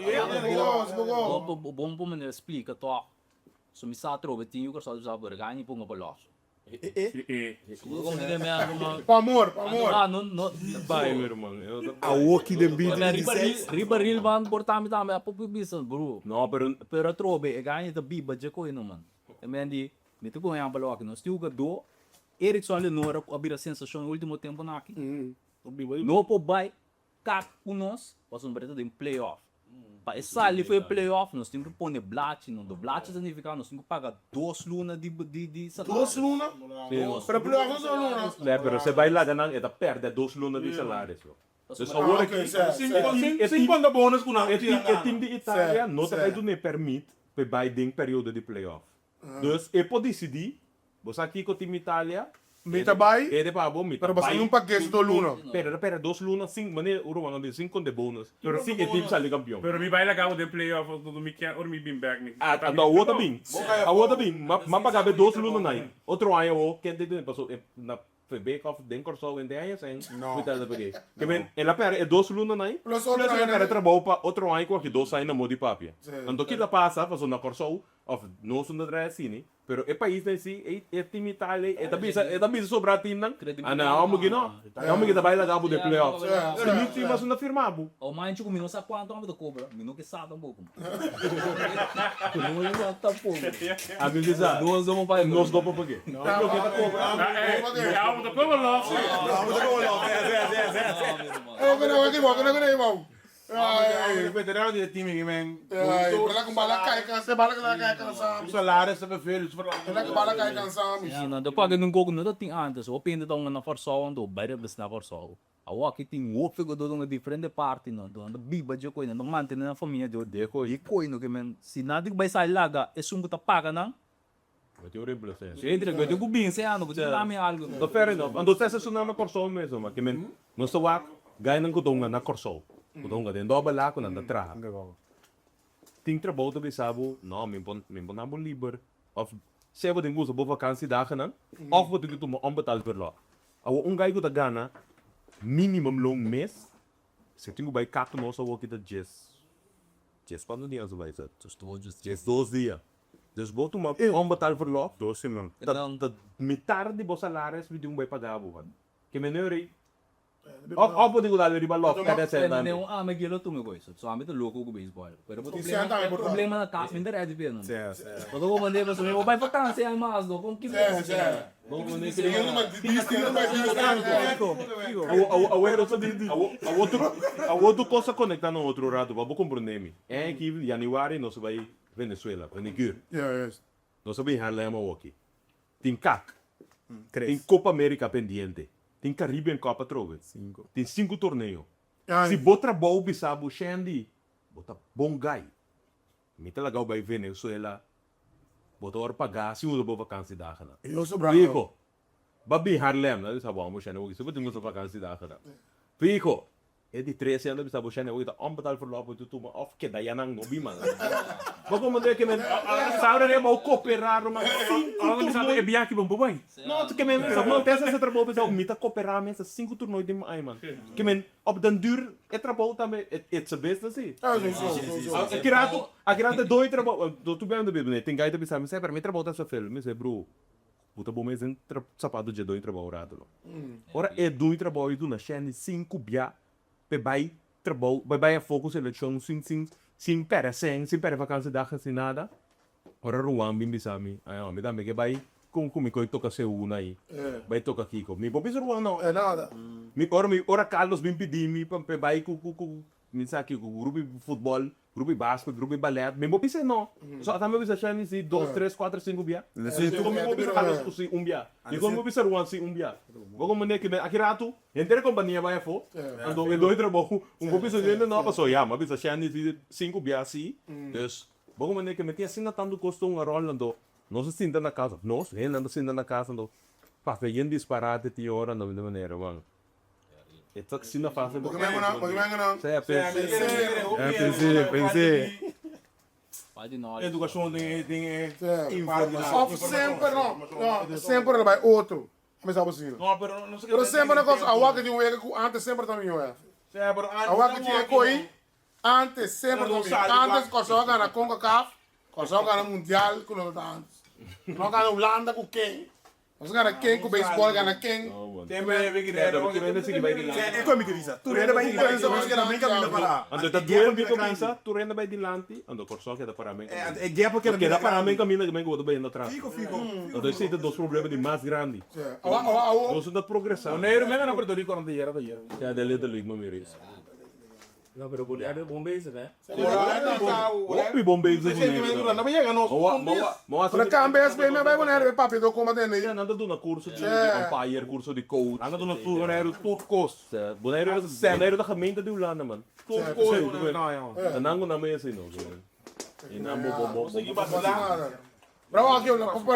S3: Bo, bo por manera splika tòg. So mi sa atrobe tin yu Kòrsou ta bisa bo regaña i ponga pa lòs.
S2: Pa amor, pa amor.
S5: Bai mi ruman.
S8: Awoki den 2026.
S3: Riba ril man por tambe tambe a poco bisa bro.
S5: No pero.
S3: Pero atrobe e gaña ta biba dje koe no man. E men di mi ta kohe ambalo aki nos tin hugador Erickson Leonora ku a bira sensashon e ultimo temponan aki. No por bai Kak ku nos pasobra ta den playoff. Pa e sali for e playoff nos tin ku pone blachi. No blachi ta nifiká nos tin ku paga dos luna di di salario.
S2: Dos luna? Pero playoff no ta luna.
S5: Ne pero se bai laga nan e ta pèrdè dos luna di salario so. Dus awor aki
S4: Sin konta bonus ku nan
S5: e team di Italia no ta bai duna e pèrmit pa e bai den periodo di playoff. Dus e por disidí, bo sa kiko team Italia,
S2: Mi ta bai,
S5: Kede pa bo, mi ta
S2: pero
S5: bai.
S2: basa nun paket do luna.
S5: Pero ta perde dos luna sin, manera un ruman a bisa, sin konta e bonus, sin e team sali kampion.
S6: Pero mi bai laga bo den playoff of todo mi kier ora mi bin bek mi.
S5: Ah, anto awor ta bin, awor ta bin, m'a paga be dos luna nai, otro aña awor ken ta tene paso e na. Verbeek of den Kòrsou en den aña sen ku ta pag'é. Ke men el a pèrdè e dos lunanan ei
S2: Plus
S5: plus
S2: otro
S5: el a
S2: aña
S5: pèrdè trabou pa otro aña ku aki dos aña na modi papia. Anto ki ta pasa pasobra na Kòrsou of nos no ta traha asina pero e paisnan si e e team Italia ei e ta bisa e ta bisa sobrá teamnan a na hòmber ki no e hòmber ki ta bai laga bo den playoffs si mi team a sunda firma bo.
S3: O manchi ku mi no sa kuantu hòmber ta kobra mi no ke sa tampoko. No sa tampoko.
S5: A mi bisa
S3: Nos no por paga.
S5: Nos no por pag'é. Loke ta kobra.
S6: Ya bo ta kobra lòf si.
S8: Ya bo ta kobra lòf, sí, sí, sí, sí.
S4: Veterano di e team aki men. Su salaris ta beveel, su
S3: Ya nan ta paga nun koko no ta tin antes. Hopi hende ta hunga na Kòrsou anto bai representá Kòrsou. Awor aki tin hopi ku ta hunga diferente partinan anto nan ta biba dje koi nan ta mantene nan famia dje koi no ke men si nan tin ku bai sali laga esun ku ta paga nan
S5: Bo tin un reemplace.
S3: Si bo tin ku bin se ando bo tin ku dami algu.
S5: No fair enough. Anto sesa su nan na Kòrsou mes ma ke men nos ta wak gainan ku ta hunga na Kòrsou ku ta hunga den dòbel A ku nan ta traha. Tin trabou ta bisa bo no mi por mi por na bo liber of sea bo tin ku usa bo vakansidagennan of bo tin ku tuma onbetaald verlof. Awor un gai ku ta gana minimum loon mes si tin ku bai kap nos awor ki ta djes djes kuantu dia nos a bai sa? 12 dia. Dus bo tuma onbetaald verlof
S6: Dos siman.
S5: ta ta mitar di bo salaris mi tin ku bai paga bo. Ke menor ei Of of bo tin ku dal riba lof kada sèt
S3: Pero un ame ke lo tuma koe so ami ta loko ku beisbòl pero bo problema e problema na kas mi ta redi p'e no bo ta komprende pasobra mi bo bai vakansia ai mas no kon ki
S5: Awor tur kos a konekta na otro rato pa bo komprende mi e aki januari nos a bai Venezuela Venegur nos a bin Harlem awoki Tin kak. Tin Copa America pendiente. Tin Caribbean Cup atrobe. Tin sinku torneo. Si bo trabou bisa bo Shandy, bo ta bon guy. Mi ta laga bo bai Venezuela, bo ta wòrdu pagá sin usa bo vakansidagennan. Fijo, ba bin Harlem, nan bisa bo, Shandy, bo bo tin usa vakansidagennan. Fijo, E di tres ya lo bisa bo shene ta onbetaald verlof bo tu tuma of keda ya nan no bin man. Bo como de ke men sabe re bo cooperar man sinku turno.
S6: E biaha ki bon bo bai.
S5: No ke men no tesa ese trabou bisa mi ta cooperar mesa sinku turno den ai man. Ke men op den duur e trabou tambe it's a business si. Aki rato aki rato e doño trabou do tu bem de tin gai ta bisa mi pero mi trabou ta zoveel mi se bro Bo ta bo mes den sapato dje doño trabou rato no. Ora e doño trabou ei duna Shandy sinku bia p'e bai trabou, p'e bai afó ku selekshon sin sin sin pèrdè sèn, sin pèrdè vakansidag, sin nada. Ora Ruan bin bisa mi, ay mi tambe ke bai ku ku mi koe toka seuna ei, bai toka kiko. Mi por bisa Ruan no. Mi ora mi ora Carlos bin pidi mi pa p'e bai ku ku ku mi sa kiko ku grupo di futbòl Grupo di basket, grupo di ballet, mi bo bisa no. So ata mi bisa Shandy si dos, tres, cuatro, cinco bia. Dikon mi bo bisa Carlos ku si un bia. Dikon mi bo bisa Ruan si un bia. Bo comprende ke aki ratu henter e compania bai afo, anto e doy trabou un bo bisa hende no paso ya mi a bisa Shandy si cinco bia si. Dus bo comprende ke mi tin asina tantu kos ta hunga rol anto nos a sinta na casa, nos hendenan ta sinta na casa anto papia yen disparate tin ora anto mi ta manera man. E ta asina fácil pa
S2: Sea
S8: Pensé, pensé.
S4: Educacion den e den e
S2: Of semper no, no, semper lo bai otro. Mi sa bo asina.
S4: No, pero no
S2: Pero semper na cosa, awa ke tin un wega ku antes semper ta mihó ya.
S4: Sea, pero antes
S2: Awa ke tin e koi, antes semper ta mihó. Antes Kòrsou a gana Concacaf, Kòrsou a gana Mundial ku no ta antes. No a gana Hulanda ku ken. Nos gana ken ku beisbòl gana ken.
S8: Tur hende bai dilanti.
S5: Anto ta duel mi kumisa, tur hende bai dilanti, anto Kòrsou keda pará men kaminda.
S8: E gap
S5: keda keda pará men kaminda men ku bo ta bai yendo atras. Anto esei ta dos problema di mas grandi. Nos no ta progresá.
S4: Boneiru men gana Puerto Rico anto yera ta yera.
S5: Ya de Little League mami ris.
S7: No, pero Bonaire bon bezig, hè?
S5: Hopi bon bezig Bonaire.
S2: Pero cambia SB mi a bai Bonaire be papia do coma tende.
S5: Nan ta duna curso di umpire, curso di coach.
S4: Nan ta duna tur Bonaire tur cos.
S5: Bonaire Bonaire ta gemeente di Hulanda man.
S4: Tur cos.
S5: Ta nan cu nan mey asina. Y nan bo bo bo.
S2: Pero aki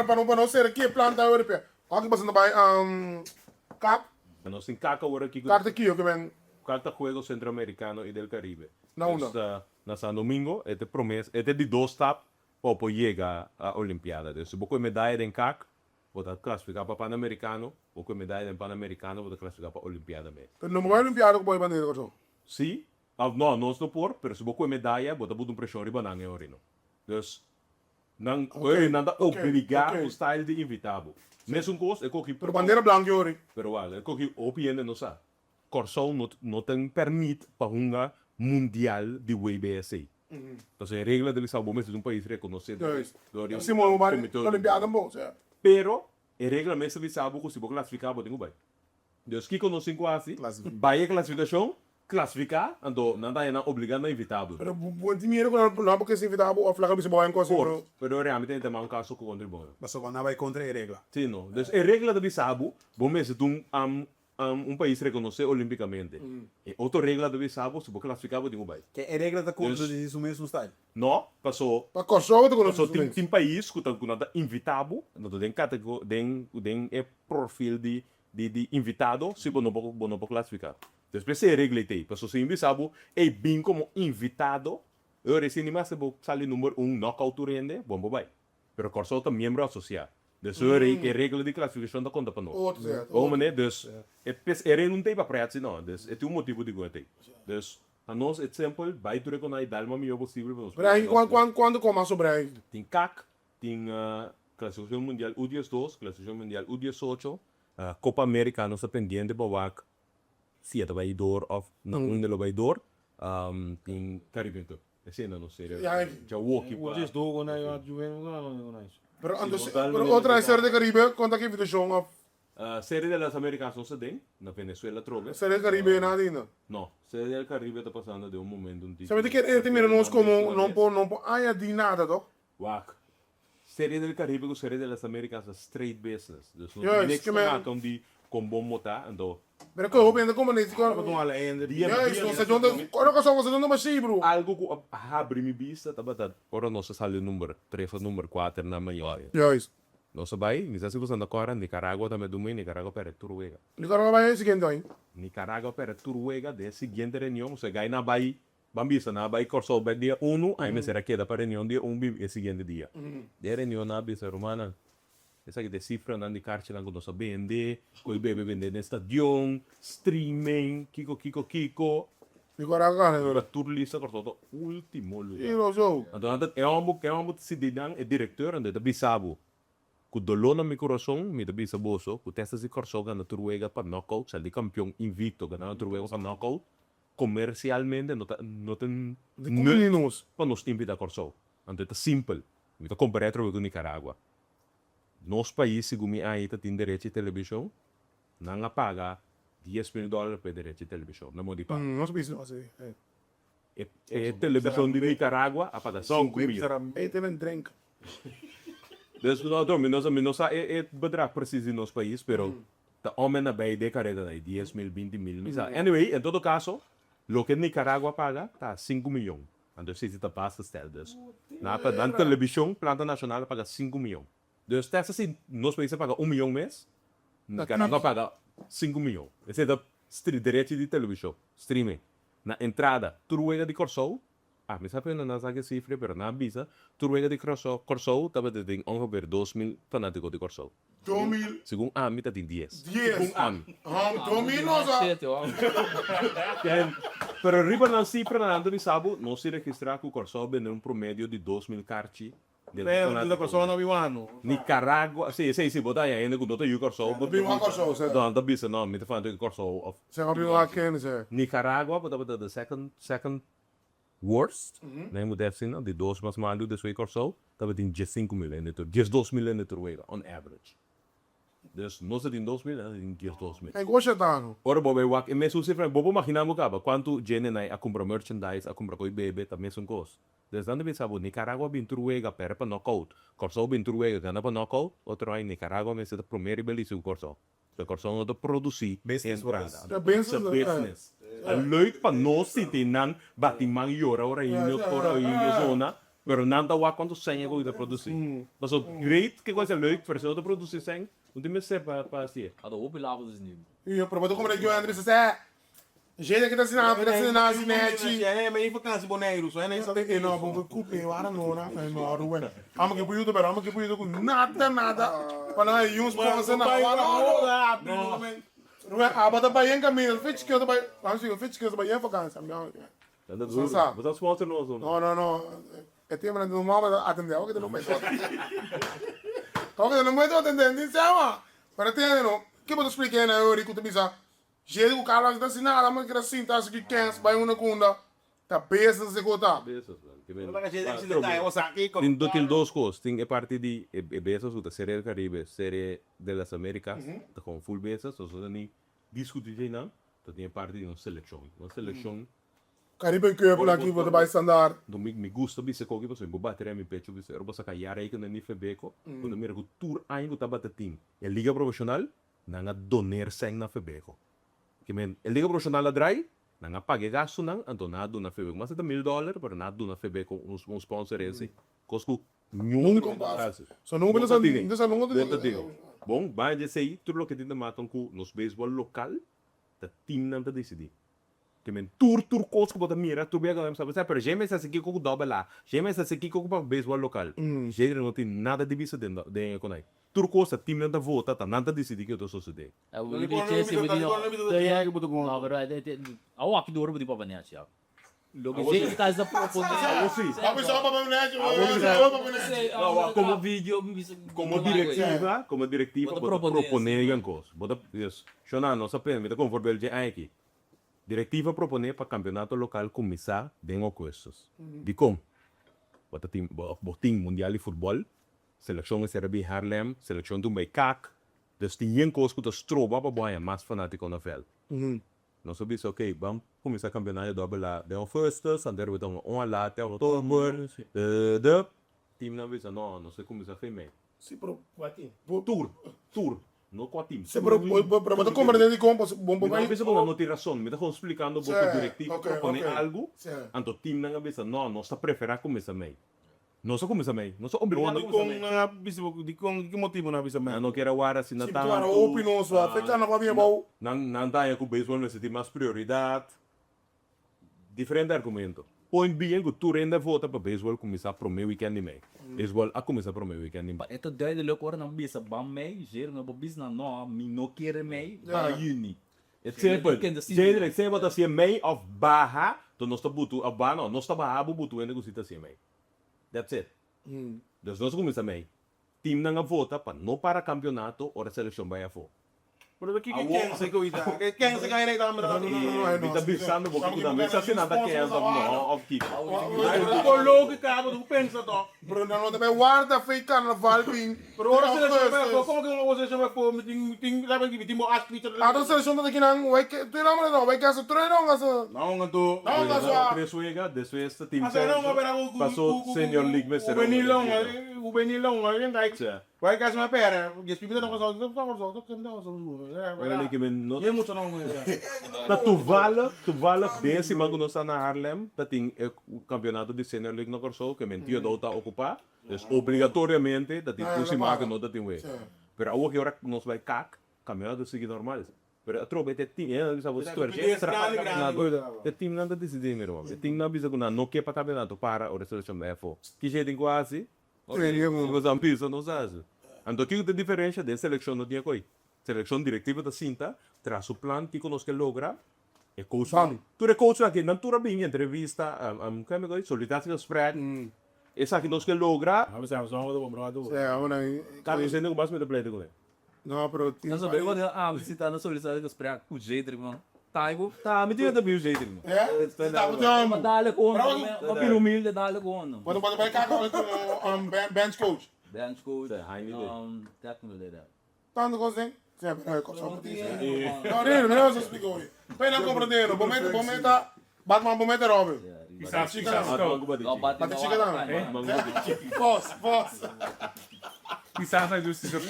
S2: pa no pa no cera ki e planta europea. Aki boso ta bai Kap.
S5: Nos tin kak awor aki.
S2: Kak ta kiyo ke men?
S5: Kak ta Juegos Centroamericano y del Caribe.
S2: Na unda?
S5: Na San Domingo. E ta e prome, e ta e di dos stap pa bo por yega a Olimpiada. Dus si bo koe medaya den kak. Bo ta klasifiká pa Panamerikano, bo kue medaya den Panamerikano, bo ta klasifiká pa Olimpiada mes.
S2: Pero no bo bai Olimpiada ku bo e bandera di Kòrsou?
S5: Sí, òf no, nos no por, pero si bo kue medaya, bo ta buta un preshon riba nan e orino. Dus, nan,
S2: Oké,
S5: nan ta
S2: oké,
S5: obligá
S2: oké.
S5: ku style di invitá bo. Mesun kos, e koki.
S2: Pero bandera blanku e ori.
S5: Pero wak, e koki hopi hende no sa. Kòrsou no no ten pèrmit pa hunga mundial di WBSC. Entonces e regla ta bisa bo mester un pais rekonosé dor di
S2: Si mo bai
S5: Komité
S2: Olimpiada bo, sea.
S5: Pero e regla mes ta bisa bo ku si bo klasifiká bo tin ku bai. Dus kiko nos tin ku hasi? Bai e klasifikashon, klasifiká, anto nan ta haña nan obligá na invitá bo.
S2: Pero bo tin miedu ku nan no por kis invitá bo òf laga bisa bo bai un kos
S5: Por, pero realmente nan ta tuma un kaso ku kontra bo.
S8: Pasobra nan a bai kontra e regla.
S5: Si no. Dus e regla ta bisa bo, bo mester ta un Un pais rekonosé olímpikamente. E otro regla ta bisa bo, si bo klasifiká bo tin ku bai.
S8: Ke e regla ta kontradisí su mesun style?
S5: No, paso.
S2: Pa Kòrsou ta konosé
S5: Paso
S2: su
S5: tin
S2: mes.
S5: tin pais ku ta ku nan ta invitá bo, nan ta den katego den den e profil di di di invitado si bo no por bo no por klasifiká. Despues e regla ei ta ei. Paso si mi bisa bo, ey bin komo invitado, e ora esei ni mas bo sali number un nòkout tur hende, bon bo bai. Pero Kòrsou ta miembro asosiá. Dus e rei e regla di klasifikashon ta konta pa nos. Bo manera? Dus e pes e regla no ta ei pa prèt si no. Dus e tin un motibu dikon e ta ei. Dus pa nos e simpel, bai tur e konai dal mas mihó posibel pa nos por
S2: Brei, kuan kuan kuantu koma so brei?
S5: Tin kak, tin klasifikashon mundial U 12, klasifikashon mundial U 18, Kopa Amerika nos ta pendiente pa wak si e ta bai dor òf na unda lo bai dor. Tin Caribbean Cup. Esei na nos serie djawoki pa.
S2: Pero anto pero otra e Serie del Caribe konta ki invitashon of.
S5: Serie de las Americas nos ta den na Venezuela atrobe.
S2: Serie del Caribe nada ainda?
S5: No, Serie del Caribe ta pasando den un momento un tiki.
S2: Sabe di ke e ta mira nos komo no por no por añadi nada toh?
S5: Wak, Serie del Caribe ku Serie de las Americas ta straight business. Dus no tin niks te maka un di kon bon bo ta, anto.
S2: Pero ku hopi hende komo nesi ku. Juist, nos ta djunta, ora ku nos ta djunta mashi bro.
S5: Algu ku a habri mi bista tabata ora nos a sali number tres of number kuater na Miami.
S2: Juist.
S5: Nos a bai, mi sa si boso anda kòrda, Nicaragua tambe a dumi, Nicaragua pèrdè tur wega.
S2: Nicaragua bai e siguiente aña.
S5: Nicaragua pèrdè tur wega den e siguiente reunion, so e gai nan a bai Ban bisa nan a bai Kòrsou bèk dia unu, ai mester a keda pa reunion dia un bin e siguiente dia. Den e reunion nan a bisa, Rumannan, esaki ta e sifranan di karchinan ku nos a bende, ku e bebe bende den stadion, streaming, kiko kiko kiko.
S2: Mi kòrda a gana
S5: Ora tur lista Kòrsou ta último lugar.
S2: Sí, lo so.
S5: Anto nan ta, e hòmber, e hòmber ta sintí nan, e direkteur, anto e ta bisa bo, Ku doló na mi kurason mi ta bisa boso ku testa si Kòrsou gana tur wega pa nòkout, sali kampion invikto ganando tur wega pa nòkout, komersialmente no ta no ta nut pa nos invitá Kòrsou. Anto e ta simpel. Mi ta kompar'é atrobe ku Nicaragua. Nos pais segun mi aña ta tin derecho di telebishon, nan a paga 10.000 dòler pa e derecho di telebishon, nan modi paga.
S2: Nos pais no hasi.
S5: E telebishon di Nicaragua a paga 5.000. Dus no, mi no sa, mi no sa e bedrag precies di nos pais, pero ta om en nabij de careda dai, 10.000, 20.000, mi sa. Anyway, en todo caso, loke Nicaragua paga ta 5 miyon. Anto esei si ta basta stel. Dus, nan a paga, nan telebishon, planta nacional a paga 5 miyon. Dus te hasta si nos pais a paga un miyon mes, Nicaragua a paga 5 miyon. Esei ta derechi di telebishon, streaming. Na entrada, tur wega di Kòrsou, ah, mi sa pena nan sa ke sifra, pero nan a bisa, tur wega di Kòrsou, Kòrsou tabata tin ongeveer 2000 fanátiko di Kòrsou.
S2: 2000.
S5: Segun ami ta tin dies.
S2: Dies.
S5: Segun ami.
S2: Hòm, 2000 no sa.
S5: Pero riba nan sifra nan ta bisa bo, nos si registrá ku Kòrsou a bende un promedio di 2000 karchi
S4: Pero di Kòrsou no biba no.
S5: Nicaragua, si, esei si, bo ta haña hende ku no ta yu Kòrsou.
S2: No biba Kòrsou, sè.
S5: Nan ta bisa, no, mi ta fana di Kòrsou òf.
S2: Sè, no biba ken, sè.
S5: Nicaragua bo tabata the second, second worst, nan bo def asina, di dos mas malu despues di Kòrsou, tabatin 15.000 hende tur, 12.000 hende tur wega, on average. Dus nos ta tin 2.000, nan ta tin 12.000.
S2: En kosha ta no.
S5: Ora bo bai wak e mesun sifra, bo por magina bo kaba kuantu djende nan a kumpra merchandise, a kumpra koi bebe, ta mesun kos. Dus nan ta bisa bo, Nicaragua bin tur wega perde pa knockout, Kòrsou bin tur wega gana pa knockout, otro aña Nicaragua mester ta promé riba lista ku Kòrsou. Pasobra Kòrsou no ta produsí entrada.
S2: Ta business.
S5: Ta business. Ta leuk pa nos sinti nan bati man yora ora indio ora indio zona, pero nan ta wak kuantu sèn e koki ta produsí. Pasobra great ke kos ta leuk, pero si no ta produsí sèn, no tin mester pa hasié.
S3: Ado hopi lava dus nu.
S2: Pero bo ta komprende ku Andries ta sè. Jede ki ta asina, ki ta asina hasi nechi.
S4: Eh, ma e vakantie Boneiru, so ene sa.
S2: E no bon ku kup e wara no na, e no Ruben. Amo ki puyuto pero amo ki puyuto ku nada nada pa nan haña un sponsor na wara no. Ruben abo ta bai en camino, fe chikio ta bai, vamos sigui, fe chikio ta bai en vakantie, ami amo.
S5: Nan ta duro, bo ta sponsor nos no?
S2: No no no, e tempo nan no mama ta atende, awo kita no mester awo kita no mester atende, ni sema. Pero tende no, ke bo ta splika nan yori ku ta bisa Jeri ku Carlos ta asina nada mas keda sinta asi ki kens bai una kunda ta business e kota.
S5: Tin tin dos kos, tin e parti di e business ku ta Serie del Caribe, Serie de las Americas, ta kon full business, nos no ta ni diskuti dje nan, ta tin e parti di nos selekshon, nos selekshon.
S2: Caribe Cup la ki bo ta bai standaard.
S5: No mi gusta bisa koki pasobra mi por bati riba mi pecho bisa ora bo saka Yareika na Nifebeco bo ta mira ku tur aña ku tabata tin e liga profeshonal Nan a doneer sèn na Febeco. Ke men, e liga profeshonal a drai, nan a paga e gastunan, anto nan a duna Febeco. Mas e ta mil dòler, pero nan a duna Febeco un un sponsor esi. Kos ku niun
S2: Nunka
S5: hende ta hasi.
S2: So nunka
S5: No ta
S2: ta
S5: tin.
S2: sa nunka ta
S5: No ta tin. Bon, banda di esei, tur loke tin ta matan ku nos beisbòl lokal, ta timnan ta disidí. Ke men tur tur kos ku bo ta mira tur bia ku nan sa pero dje mester hasi kiko ku dòbel A, dje mester hasi kiko ku pa beisbòl lokal. Dje no tin nada di bisa den den e konai. Tur kos ta timnan ta vota ta nan ta disidí kiko ta sosodé. Komo direktiva komo direktiva bo ta proponé algun kos. Bo ta shona nos a mi ta konform'el dje aña aki. Direktiva proponé pa kampionato lokal kuminsá den ougùstus. Dikon? Bo ta tin bo tin mundial di futbòl, selekshon mester a bin Haarlem, selekshon tin bai kak, dus tin yen kos ku ta stroba pa bo haña mas fanátiko na vèlt. Nos a bisa okey, ban kuminsá kampionato dòbel A den ougùstus, anto riba ta un alá te òktober, de timnan a bisa no, nos ta kuminsá fin mei.
S2: Sí, pero
S5: Tur, tur, no kua tim.
S2: Sí, pero pero bo ta comprende dikon pasobra bo
S5: Mi no a bisa ku nan no tin rason, mi ta gewoon splikando bo ku direktiva propone algu, anto timnan a bisa no, nos ta preferá kuminsá mei. Nos a kuminsá mei, nos a obligá na kuminsá mei.
S4: Dikon nan a bisa bo, dikon, ki motibu nan a bisa mei?
S5: Nan no kier a wara asina
S2: Sí, claro,
S5: tantu.
S2: hopi nos a afecta nan pabia bou.
S5: Nan nan ta haña ku beisbòl mester tin mas prioridat. Diferente argumento. Point bien ku tur hende a vota pa beisbòl kuminsá promé wikènt di mei. Beisbòl a kuminsá promé wikènt di mei.
S3: E ta duidelijk ora nan bisa ban mei, zeer no por bisa nan no, mi no kere mei, ban juni.
S5: E simpel. Zeer sea bo ta hasié mei òf baha, to nos ta butu òf baha no, nos ta baha bo butu hende ku si ta hasié mei. That's it. Dus nos a kuminsá mei. Teamnan a vota pa no para kampionato ora selekshon bai afó.
S4: Pero ta kiko kense ku ita? Ke kense ka hende ta mira?
S5: Mi ta bisando bo kiko tambe sa si nan ta kense of no of kiko.
S4: Ko logika bo ta pensa to.
S2: Pero nan no ta bai warda fe carnaval bin.
S4: Pero ora selekshon bai afó komo ke un selekshon bai afó mi tin mi tin mi tin bo aspita.
S2: Ato selekshon ta aki nan wai ke tu nan no wai ke asa tres nan asa.
S4: Nan anto.
S2: Nan asa.
S5: Tres wega despues ta team paso senior league mester.
S4: Juvenil long. Wai kasi ma pera, yes pipi ta koso, ta koso, ta koso,
S5: Ta toevallig, toevallig den siman ku nos ta na Haarlem ta tin e kampionato di Senior League na Kòrsou ke men tio dou ta okupá, dus obligatoriamente ta tin un siman ku no ta tin wega. Pero awor ki ora nos bai kak, kampionato ta sigui normal. Pero atrobe te team, e nan bisa bo tuerke traha kampionato, e teamnan ta disidí mi ruman. E teamnan a bisa ku nan no ke pa kampionato para ora e selekshon bai afó. Kishe tin ku hasi? Nos a bisa nos a hasi. Anto kiko ta e diferensha? Den selekshon no tin e koi. Selekshon direktiva ta sinta, traha su plan kiko nos ke logra. E coachnan, tur e coachnan aki, nan tur a bin entrevista, solicitatiegesprek. Esaki nos ke logra. Carlos hende ku mas mi ta pleita kuné.
S2: No, pero tin.
S3: Nan sabe cuando ami si ta na solicitatiegesprek ku Jedrick man. Taibo.
S5: Ta, mi tin ta biu Jedrick man.
S2: Eh? Ta bo tin
S3: Ma dale ku ono, ma bira humilde dale ku ono.
S2: Bo ta bai kaka ku bench coach.
S3: Bench coach, technical director.
S2: Tanto kos den? Sí, pero e kos hopi tin. No, nee, mi no sa splika hoy. P'e nan komprende, bo meta, bo meta, Batman bo meta Robin.
S6: Kisas, kisas scout.
S2: Bati chika tambe. Bos, bos.
S6: Kisas na justicia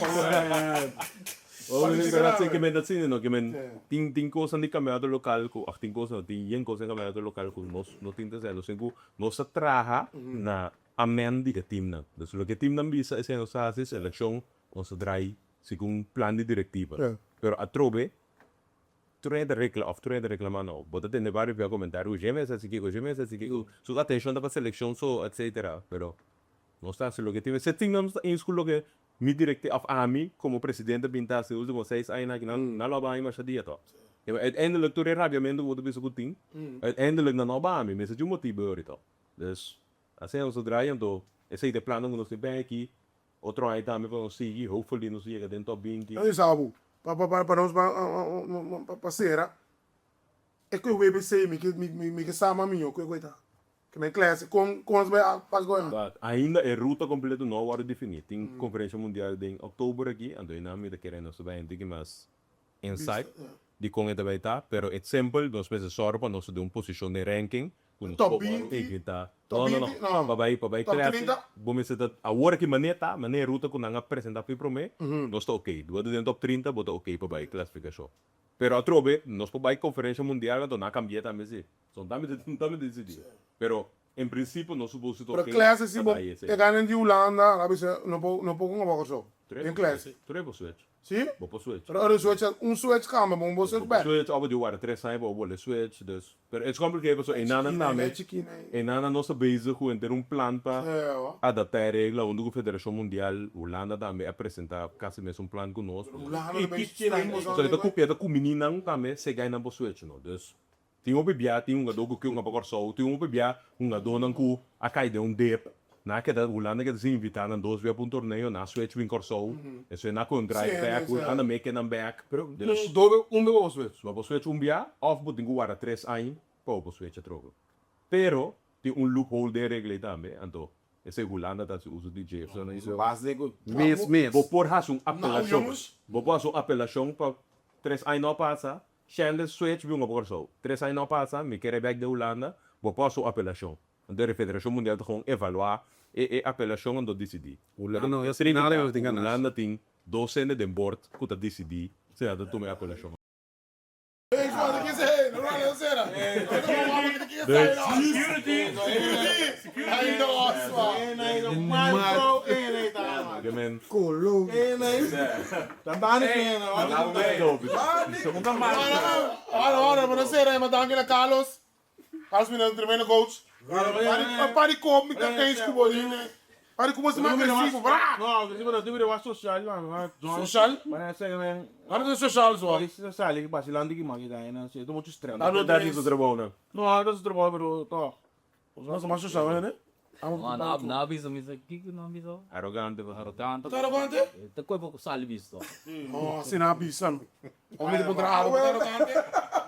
S5: Ke men ta asina no, ke men tin tin kosnan di kampeonato lokal ku òf tin kosnan tin yen kos den kampeonato lokal ku nos no tin ta hasi, nos tin ku nos ta traha na amen di e timnan. Dus loke e timnan bisa esei nos ta hasi, selekshon nos ta drai segun plan di direktiva. Pero atrobe. Tur hende ta rekla of tur hende ta reklama no. Bo ta tende varios bia comentario cu James a haci kico, James a haci kico, su atencion ta pa seleccion so, etcetera. Pero nos ta haci loke tin. Mester tin nan ta eens cu loke mi directe of ami como presidente bin ta haci ultimo seis añanan aki. Nan nan lo a baha masha dia to. Uiteindelijk tur e rabiamento cu bo ta bisa cu tin, uiteindelijk nan no a baha mi. Mester tin un motibo ahorita. Dus asina nos ta draai anto esey ta e plannan cu nos tin pen aki. Otro aña tambe pa nos sigui, hopefully nos yega den top 20.
S2: Oye Sabu, pa pa pa nos ban pa sera, e ku e WBC mi ke mi ke sa mas mihó ku e ku e ta. Ke men clase kon kon nos bai pas ku e.
S5: But ainda e ruta completo no a wòrdu definí. Tin conferencia mundial den october aki, anto einan mi ta kere nos ta bai un tiki mas insight di kon e ta bai ta, pero e simpel nos mester sòru pa nos ta den un posishon den ranking ku nos
S2: Top
S5: por
S2: 20,
S5: evitá.
S2: top
S5: No, no, no.
S2: 20, no.
S5: Pa bai pa bai
S2: Top
S5: clase
S2: 30.
S5: bo mester ta awor aki manera ta, manera e ruta ku nan a presentá pi promé, nos ta okey. Bo ta den top 30 bo ta okey pa bai klasifikashon. Pero atrobe nos por bai konferensha mundial anto nan a kambi'é tambe si. So nan tambe ta tambe disidí. Pero en prinsipio nos supos si ta
S2: Pero
S5: okey
S2: clase si
S5: pa
S2: bo
S5: bai esei.
S2: e ganan di Hulanda, nan a bisa no por no por ku ngaba Kòrsou den clase.
S5: Tur e por switch.
S2: Si?
S5: Bo por switch.
S2: Pero ora switch un switch cambia, bo bo switch
S5: Bo por
S2: back.
S5: switch, of bo di warda tres aña pa bo bolbe switch, dus. Pero es complicated pasobra einan tambe, einan nos ta bezig cu henter un plan pa adapta e regla hunto cu Federacion Mundial, Hulanda tambe a presenta casi mesun plan cu nos. Pasobra e ta cu, e ta cumini nan tambe si e gainan por switch no. Dus Tin hopi bia tin hungadó ku ke hunga pa Kòrsou, tin hopi bia hungadónan ku a kai den un dip, nan a keda Hulanda keda sin invitá nan dos bia pa un torneo, nan a switch bin Kòrsou, esei nan a kon drive back, Hulanda make nan back.
S4: Pero un dobe un bia bo por switch?
S5: Bo por switch un bia òf bo tin ku warda tres aña pa bo por switch atrobe. Pero tin un loophole den e regla ei tambe, anto esei Hulanda ta hasi uso di dje.
S8: Mes mes.
S5: Bo por hasi un apelashon, bo por hasi un apelashon pa tres aña no a pasa, Chandler switch bin op Kòrsou. Tres aña no a pasa, mi kere bèk den Hulanda, bo por haci un apelashon. Anto e Federashon Mundial ta gewoon evaluá e e apelashon anto disidí.
S8: Hulanda no es nada ku tin ganas.
S5: Hulanda tin dos hende den bord ku ta disidí si nan ta tuma e apelashon.
S2: Ora ora bo ta sera ma danki na Carlos. Carlos mi ta un tremendo coach. Pari kop mi ta eens ku bo dine. Pari ku bo si mas agresivo bra.
S4: No agresivo no debe wa social man.
S2: Social? Ora ta social so.
S4: Social ki basilante ki mas ki ta e ta mucho stress.
S5: No ta su trabou nan.
S4: No ta su trabou pero toch.
S2: Nos mas social hende.
S3: No aviso mi sa kiko no aviso.
S5: Arogante bo.
S3: Arogante.
S2: Ta arogante?
S3: Ta koe bo sali bisto.
S2: No, asina a bisa mi. Ora mi ta puntra abo, bo ta arogante?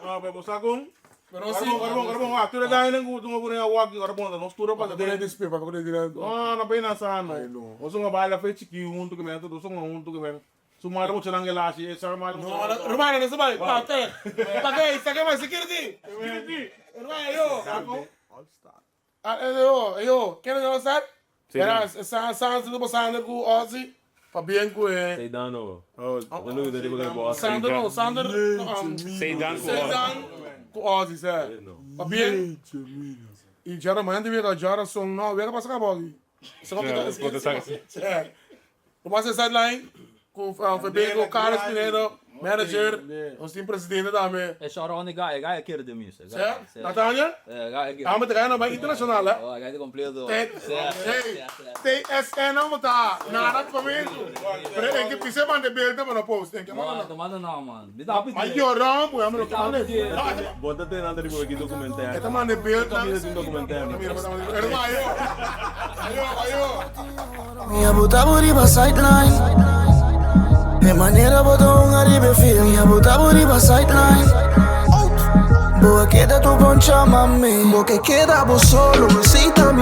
S4: No, pero bo sa kon?
S2: Pero si.
S4: Ora bon, ora bon, wak. Tur e gainan ku tuma pone a wak, ora bon, nos tur a pasa den.
S2: Papia ku den dira.
S4: No, no pena sa no. Nos un a baila fe chiki huntu ke men, nos un a huntu ke men. Su madre muchanan ke lashi, e sa madre
S2: No, hermano, no se bai. Pa, te. Pa ke, sa ke bai security. Security. Hermano, yo. Ah, yo, yo, ken es All Star? Era Sa Sa sa Sander ku Ozzy. Pa bien ku e.
S5: Seidan no. No no riba ku Ozzy.
S2: Sander no, Sander.
S6: Seidan ku Ozzy.
S2: Seidan ku Ozzy, sa. Pa bien. Y Jara man de wega Jara son no, wega pasa ka bogi. Sa ko kita. Lo mas e sideline ku Febeko, Carlos Pinedo, manager, nos tin presidente tambe.
S3: E short on e guy, e guy a kere den mi.
S2: Sí? Nathaniel?
S3: E guy a kere.
S2: Amo te guy no bai internacional, eh?
S3: Oh, e guy ta completo.
S2: Hey, TSN amo ta, nada pa mi. Pero en ke pise mande beelden pa no post, en ke manda
S3: no. Manda no man. Mi ta
S2: Ma llorón, pues amo lo ke mande.
S5: Bo ta tene antes riba ki documentario.
S2: E ta mande beelden.
S5: Mira tin documentario.
S2: Mira, mira, ayo. Ayo, ayo.
S1: Mi a buta bo riba sideline. E manera bo ta hunga riba e field. Mi a buta bo riba sideline. Bo a keda tu bon chama mi. Bo ke keda bo solo, esey ta mi.